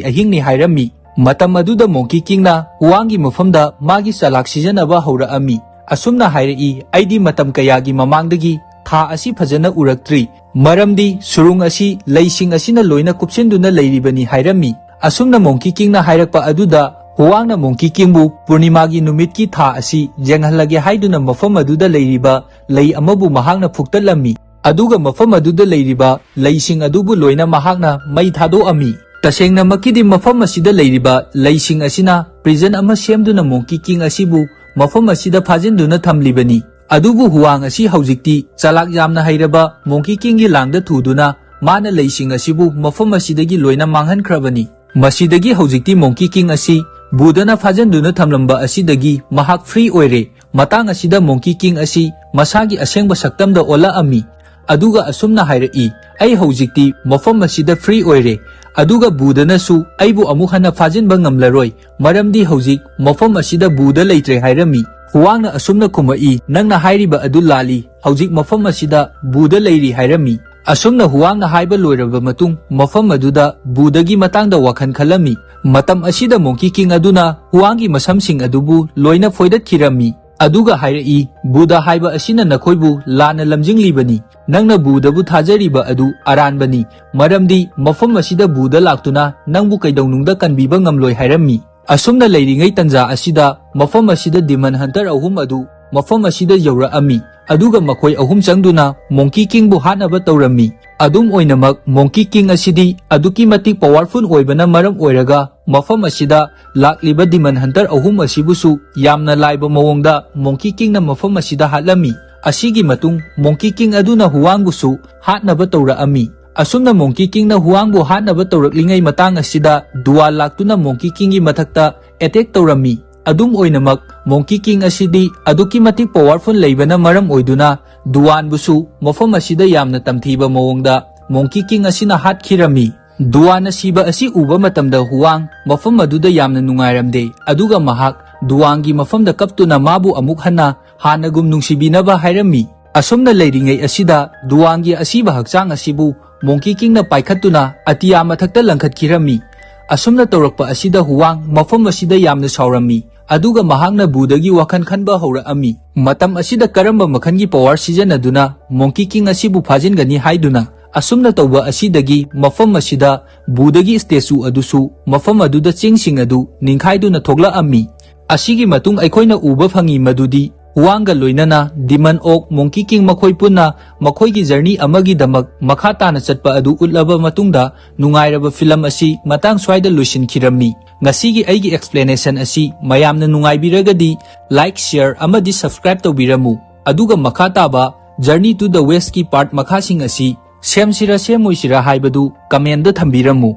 ꯑꯍꯤꯡꯅꯤ" ꯍꯥꯏꯔꯝꯃꯤ꯫ ꯃꯇꯝ ꯑꯗꯨꯗ ꯃꯣꯡꯀꯤ ꯀꯤꯡꯅ ꯍꯨꯋꯥꯡꯒꯤ ꯃꯐꯝꯗ ꯃꯥꯒꯤ ꯆꯂꯥꯛ ꯁꯤꯖꯤꯟꯅꯕ ꯍꯧꯔꯛꯑꯝꯃꯤ꯫ ꯑꯁꯨꯝꯅ ꯍꯥꯏꯔꯛꯏ, "ꯑꯩꯗꯤ ꯃꯇꯝ ꯀꯌꯥꯒꯤ ꯃꯃꯥꯡꯗꯒꯤ ꯊꯥ ꯑꯁꯤ ꯐꯖꯅ ꯎꯔꯛꯇ꯭ꯔꯤ, ꯃꯔꯝꯗꯤ ꯁꯨꯔꯨꯡ ꯑꯁꯤ ꯂꯩꯁꯤꯡ ꯑꯁꯤꯅ ꯂꯣꯏꯅ ꯀꯨꯞꯁꯤꯟꯗꯨꯅ ꯂꯩꯔꯤꯕꯅꯤ" ꯍꯥꯏꯔꯝꯃꯤ꯫ ꯑꯁꯨꯝꯅ ꯃꯣꯡꯀꯤ ꯀꯤꯡꯅ ꯍꯥꯏꯔꯛꯄ ꯑꯗꯨꯗ ꯍꯨꯋꯥꯡꯅ ꯃꯣꯡꯀꯤ ꯀꯤꯡꯕꯨ ꯄꯨꯔꯅꯤꯃꯥꯒꯤ ꯅꯨꯃꯤꯠꯀꯤ ꯊꯥ ꯑꯁꯤ ꯌꯦꯡꯍꯜꯂꯒꯦ ꯍꯥꯏꯗꯨꯅ ꯃꯐꯝ ꯑꯗꯨꯗ ꯂꯩꯔꯤꯕ ꯂꯩ ꯑꯃꯕꯨ ꯃꯍꯥꯛꯅ ꯐꯨꯛꯇꯠꯂꯝꯃꯤ꯫ ꯑꯗꯨꯒ ꯃꯐꯝ ꯑꯗꯨꯗ ꯂꯩꯔꯤꯕ ꯂꯩꯁꯤꯡ ꯑꯗꯨꯕꯨ ꯂꯣꯏꯅ ꯃꯍꯥꯛꯅ ꯃꯩ ꯊꯥꯗꯣꯛꯑꯝꯃꯤ꯫ ꯇꯁꯦꯡꯅꯃꯛꯀꯤꯗꯤ ꯃꯐꯝ ꯑꯁꯤꯗ ꯂꯩꯔꯤꯕ ꯂꯩꯁꯤꯡ ꯑꯁꯤꯅ prison ꯑꯃ ꯁꯦꯝꯗꯨꯅ ꯃꯣꯡꯀꯤ ꯀꯤꯡ ꯑꯁꯤꯕꯨ ꯃꯐꯝ ꯑꯁꯤꯗ ꯐꯥꯖꯤꯟꯗꯨꯅ ꯊꯝꯂꯤꯕꯅꯤ꯫ ꯑꯗꯨꯕꯨ ꯍꯨꯋꯥꯡ ꯑꯁꯤ ꯍꯧꯖꯤꯛꯇꯤ ꯆꯂꯥꯛ ꯌꯥꯝꯅ ꯍꯩꯔꯕ ꯃꯣꯡꯀꯤ ꯀꯤꯡꯒꯤ ꯂꯥꯡꯗ ꯊꯨꯗꯨꯅ ꯃꯥꯅ ꯂꯩꯁꯤꯡ ꯑꯁꯤꯕꯨ ꯃꯐꯝ ꯑꯁꯤꯗꯒꯤ ꯂꯣꯏꯅ ꯃꯥꯡꯍꯟꯈ꯭ꯔꯕꯅꯤ꯫ ꯃꯁꯤꯗꯒꯤ ꯍꯧꯖꯤꯛꯇꯤ ꯃꯣꯡꯀꯤ ꯀꯤꯡ ꯑꯁꯤ ꯕꯨꯙꯅ ꯐꯥꯖꯤꯟꯗꯨꯅ ꯊꯝꯂꯝꯕ ꯑꯁꯤꯗꯒꯤ ꯃꯍꯥꯛ free ꯑꯣꯏꯔꯦ꯫ ꯃꯇꯥꯡ ꯑꯁꯤꯗ ꯃꯣꯡꯀꯤ ꯀꯤꯡ ꯑꯁꯤ ꯃꯁꯥꯒꯤ ꯑꯁꯦꯡꯕ ꯁꯛꯇꯝꯗ ꯑꯣꯜꯂꯛꯑꯝꯃꯤ꯫ ꯑꯗꯨꯒ ꯑꯁꯨꯝꯅ ꯍꯥꯏꯔꯛꯏ, "ꯑꯩ ꯍꯧꯖꯤꯛꯇꯤ ꯃꯐꯝ ꯑꯁꯤꯗ free ꯑꯣꯏꯔꯦ, ꯑꯗꯨꯒ ꯕꯨꯙꯅꯁꯨ ꯑꯩꯕꯨ ꯑꯃꯨꯛ ꯍꯟꯅ ꯐꯥꯖꯤꯟꯕ ꯉꯝꯂꯔꯣꯏ, ꯃꯔꯝꯗꯤ ꯍꯧꯖꯤꯛ ꯃꯐꯝ ꯑꯁꯤꯗ ꯕꯨꯙ ꯂꯩꯇ꯭ꯔꯦ" ꯍꯥꯏꯔꯝꯃꯤ꯫ ꯍꯨꯋꯥꯡꯅ ꯑꯁꯨꯝꯅ ꯈꯨꯝꯃꯛꯏ, "ꯅꯪꯅ ꯍꯥꯏꯔꯤꯕ ꯑꯗꯨ ꯂꯥꯜꯂꯤ, ꯍꯧꯖꯤꯛ ꯃꯐꯝ ꯑꯁꯤꯗ ꯕꯨꯙ ꯂꯩꯔꯤ" ꯍꯥꯏꯔꯝꯃꯤ꯫ ꯑꯁꯨꯝꯅ ꯍꯨꯋꯥꯡꯅ ꯍꯥꯏꯕ ꯂꯣꯏꯔꯕ ꯃꯇꯨꯡ ꯃꯐꯝ ꯑꯗꯨꯗ ꯕꯨꯙꯒꯤ ꯃꯇꯥꯡꯗ ꯋꯥꯈꯜ ꯈꯜꯂꯝꯃꯤ꯫ ꯃꯇꯝ ꯑꯁꯤꯗ ꯃꯣꯡꯀꯤ ꯀꯤꯡ ꯑꯗꯨꯅ ꯍꯨꯋꯥꯡꯒꯤ ꯃꯁꯝꯁꯤꯡ ꯑꯗꯨꯕꯨ ꯂꯣꯏꯅ ꯐꯣꯏꯗꯠꯈꯤꯔꯝꯃꯤ꯫ ꯑꯗꯨꯒ ꯍꯥꯏꯔꯛꯏ, "ꯕꯨꯙ ꯍꯥꯏꯕ ꯑꯁꯤꯅ ꯅꯈꯣꯏꯕꯨ ꯂꯥꯟꯅ ꯂꯝꯖꯤꯡꯂꯤꯕꯅꯤ꯫ ꯅꯪꯅ ꯕꯨꯙꯕꯨ ꯊꯥꯖꯔꯤꯕ ꯑꯗꯨ ꯑꯔꯥꯟꯕꯅꯤ, ꯃꯔꯝꯗꯤ ꯃꯐꯝ ꯑꯁꯤꯗ ꯕꯨꯙ ꯂꯥꯛꯇꯨꯅ ꯅꯪꯕꯨ ꯀꯩꯗꯧꯅꯨꯡꯗ ꯀꯟꯕꯤꯕ ꯉꯝꯂꯣꯏ" ꯍꯥꯏꯔꯝꯃꯤ꯫ ꯑꯁꯨꯝꯅ ꯂꯩꯔꯤꯉꯩ ꯇꯟꯖꯥ ꯑꯁꯤꯗ ꯃꯐꯝ ꯑꯁꯤꯗ demon hunter ꯑꯍꯨꯝ ꯑꯗꯨ ꯃꯐꯝ ꯑꯁꯤꯗ ꯌꯧꯔꯛꯑꯝꯃꯤ, ꯑꯗꯨꯒ ꯃꯈꯣꯏ ꯑꯍꯨꯝ ꯆꯪꯗꯨꯅ ꯃꯣꯡꯀꯤ ꯀꯤꯡꯕꯨ ꯍꯥꯠꯅꯕ ꯇꯧꯔꯝꯃꯤ꯫ ꯑꯗꯨꯝ ꯑꯣꯏꯅꯃꯛ, ꯃꯣꯡꯀꯤ ꯀꯤꯡ ꯑꯁꯤꯗꯤ ꯑꯗꯨꯛꯀꯤ ꯃꯇꯤꯛ powerful ꯑꯣꯏꯕꯅ ꯃꯔꯝ ꯑꯣꯏꯔꯒ, ꯃꯐꯝ ꯑꯁꯤꯗ ꯂꯥꯛꯂꯤꯕ demon hunter ꯑꯍꯨꯝ ꯑꯁꯤꯕꯨꯁꯨ ꯌꯥꯝꯅ ꯂꯥꯏꯕ ꯃꯑꯣꯡꯗ ꯃꯣꯡꯀꯤ ꯀꯤꯡꯅ ꯃꯐꯝ ꯑꯁꯤꯗ ꯍꯥꯠꯂꯝꯃꯤ꯫ ꯑꯁꯤꯒꯤ ꯃꯇꯨꯡ ꯃꯣꯡꯀꯤ ꯀꯤꯡ ꯑꯗꯨꯅ ꯍꯨꯋꯥꯡꯕꯨꯁꯨ ꯍꯥꯠꯅꯕ ꯇꯧꯔꯛꯑꯝꯃꯤ꯫ ꯑꯁꯨꯝꯅ ꯃꯣꯡꯀꯤ ꯀꯤꯡꯅ ꯍꯨꯋꯥꯡꯕꯨ ꯍꯥꯠꯅꯕ ꯇꯧꯔꯛꯂꯤꯉꯩ ꯃꯇꯥꯡ ꯑꯁꯤꯗ ꯗꯨꯋꯥꯟ ꯂꯥꯛꯇꯨꯅ ꯃꯣꯡꯀꯤ ꯀꯤꯡꯒꯤ ꯃꯊꯛꯇ attack ꯇꯧꯔꯝꯃꯤ꯫ ꯑꯗꯨꯝ ꯑꯣꯏꯅꯃꯛ, ꯃꯣꯡꯀꯤ ꯀꯤꯡ ꯑꯁꯤꯗꯤ ꯑꯗꯨꯛꯀꯤ ꯃꯇꯤꯛ powerful ꯂꯩꯕꯅ ꯃꯔꯝ ꯑꯣꯏꯗꯨꯅ ꯗꯨꯋꯥꯟꯕꯨꯁꯨ ꯃꯐꯝ ꯑꯁꯤꯗ ꯌꯥꯝꯅ ꯇꯝꯊꯤꯕ ꯃꯑꯣꯡꯗ ꯃꯣꯡꯀꯤ ꯀꯤꯡ ꯑꯁꯤꯅ ꯍꯥꯠꯈꯤꯔꯝꯃꯤ꯫ ꯗꯨꯋꯥꯟꯅ ꯁꯤꯕ ꯑꯁꯤ ꯎꯕ ꯃꯇꯝꯗ ꯍꯨꯋꯥꯡ ꯃꯐꯝ ꯑꯗꯨꯗ ꯌꯥꯝꯅ ꯅꯨꯡꯉꯥꯏꯔꯝꯗꯦ, ꯑꯗꯨꯒ ꯃꯍꯥꯛ ꯗꯨꯋꯥꯡꯒꯤ ꯃꯐꯝꯗ ꯀꯞꯇꯨꯅ ꯃꯥꯕꯨ ꯑꯃꯨꯛ ꯍꯟꯅ ꯍꯥꯟꯅꯒꯨꯝ ꯅꯨꯡꯁꯤꯕꯤꯅꯕ ꯍꯥꯏꯔꯝꯃꯤ꯫ ꯑꯁꯨꯝꯅ ꯂꯩꯔꯤꯉꯩ ꯑꯁꯤꯗ ꯗꯨꯋꯥꯡꯒꯤ ꯑꯁꯤꯕ ꯍꯛꯆꯥꯡ ꯑꯁꯤꯕꯨ ꯃꯣꯡꯀꯤ ꯀꯤꯡꯅ ꯄꯥꯏꯈꯠꯇꯨꯅ ꯑꯇꯤꯌꯥ ꯃꯊꯛꯇ ꯂꯪꯈꯠꯈꯤꯔꯝꯃꯤ꯫ ꯑꯁꯨꯝꯅ ꯇꯧꯔꯛꯄ ꯑꯁꯤꯗ ꯍꯨꯋꯥꯡ ꯃꯐꯝ ꯑꯁꯤꯗ ꯌꯥꯝꯅ ꯁꯥꯎꯔꯝꯃꯤ, ꯑꯗꯨꯒ ꯃꯍꯥꯛꯅ ꯕꯨꯗꯒꯤ ꯋꯥꯈꯜ ꯈꯟꯕ ꯍꯧꯔꯛꯑꯝꯃꯤ꯫ ꯃꯇꯝ ꯑꯁꯤꯗ ꯀꯔꯝꯕ ꯃꯈꯜꯒꯤ ꯄꯋꯥꯔ ꯁꯤꯖꯤꯟꯅꯗꯨꯅ ꯃꯣꯡꯀꯤ ꯀꯤꯡ ꯑꯁꯤꯕꯨ ꯐꯥꯖꯤꯟꯒꯅꯤ ꯍꯥꯏꯗꯨꯅ꯫ ꯑꯁꯨꯝꯅ ꯇꯧꯕ ꯑꯁꯤꯗꯒꯤ ꯃꯐꯝ ꯑꯁꯤꯗ ꯕꯨꯗꯒꯤ ꯁ꯭ꯇꯦꯆꯨ ꯑꯗꯨꯁꯨ ꯃꯐꯝ ꯑꯗꯨꯗ ꯆꯤꯡꯁꯤꯡ ꯑꯗꯨ ꯅꯤꯡꯈꯥꯏꯗꯨꯅ ꯊꯣꯛꯂꯛꯑꯝꯃꯤ꯫ ꯑꯁꯤꯒꯤ ꯃꯇꯨꯡ ꯑꯩꯈꯣꯏꯅ ꯎꯕ ꯐꯪꯉꯤ ꯃꯗꯨꯗꯤ ꯍꯨꯋꯥꯡꯒ ꯂꯣꯏꯅꯅ ꯗꯤꯃꯟ ꯑꯣꯛ ꯃꯣꯡꯀꯤ ꯀꯤꯡ ꯃꯈꯣꯏ ꯄꯨꯟꯅ ꯃꯈꯣꯏꯒꯤ ꯖꯔꯅꯤ ꯑꯃꯒꯤꯗꯃꯛ ꯃꯈꯥ ꯇꯥꯅ ꯆꯠꯄ ꯑꯗꯨ ꯎꯠꯂꯕ ꯃꯇꯨꯡꯗ ꯅꯨꯡꯉꯥꯏꯔꯕ ꯐꯤꯂꯝ ꯑꯁꯤ ꯃꯇꯥꯡ ꯁ꯭ꯋꯥꯏꯗ ꯂꯣꯏꯁꯤꯟꯈꯤꯔꯝꯃꯤ꯫ ꯉꯁꯤꯒꯤ ꯑꯩꯒꯤ explanation ꯑꯁꯤ ꯃꯌꯥꯝꯅ ꯅꯨꯡꯉꯥꯏꯕꯤꯔꯒꯗꯤ like, share ꯑꯃꯗꯤ subscribe ꯇꯧꯕꯤꯔꯝꯃꯨ꯫ ꯑꯗꯨꯒ ꯃꯈꯥ ꯇꯥꯕ Journey to the Westꯀꯤ part ꯃꯈꯥꯁꯤꯡ ꯑꯁꯤ ꯁꯦꯝꯁꯤꯔ ꯁꯦꯝꯃꯣꯏꯁꯤꯔ ꯍꯥꯏꯕꯗꯨ commentꯗ ꯊꯝꯕꯤꯔꯝꯃꯨ꯫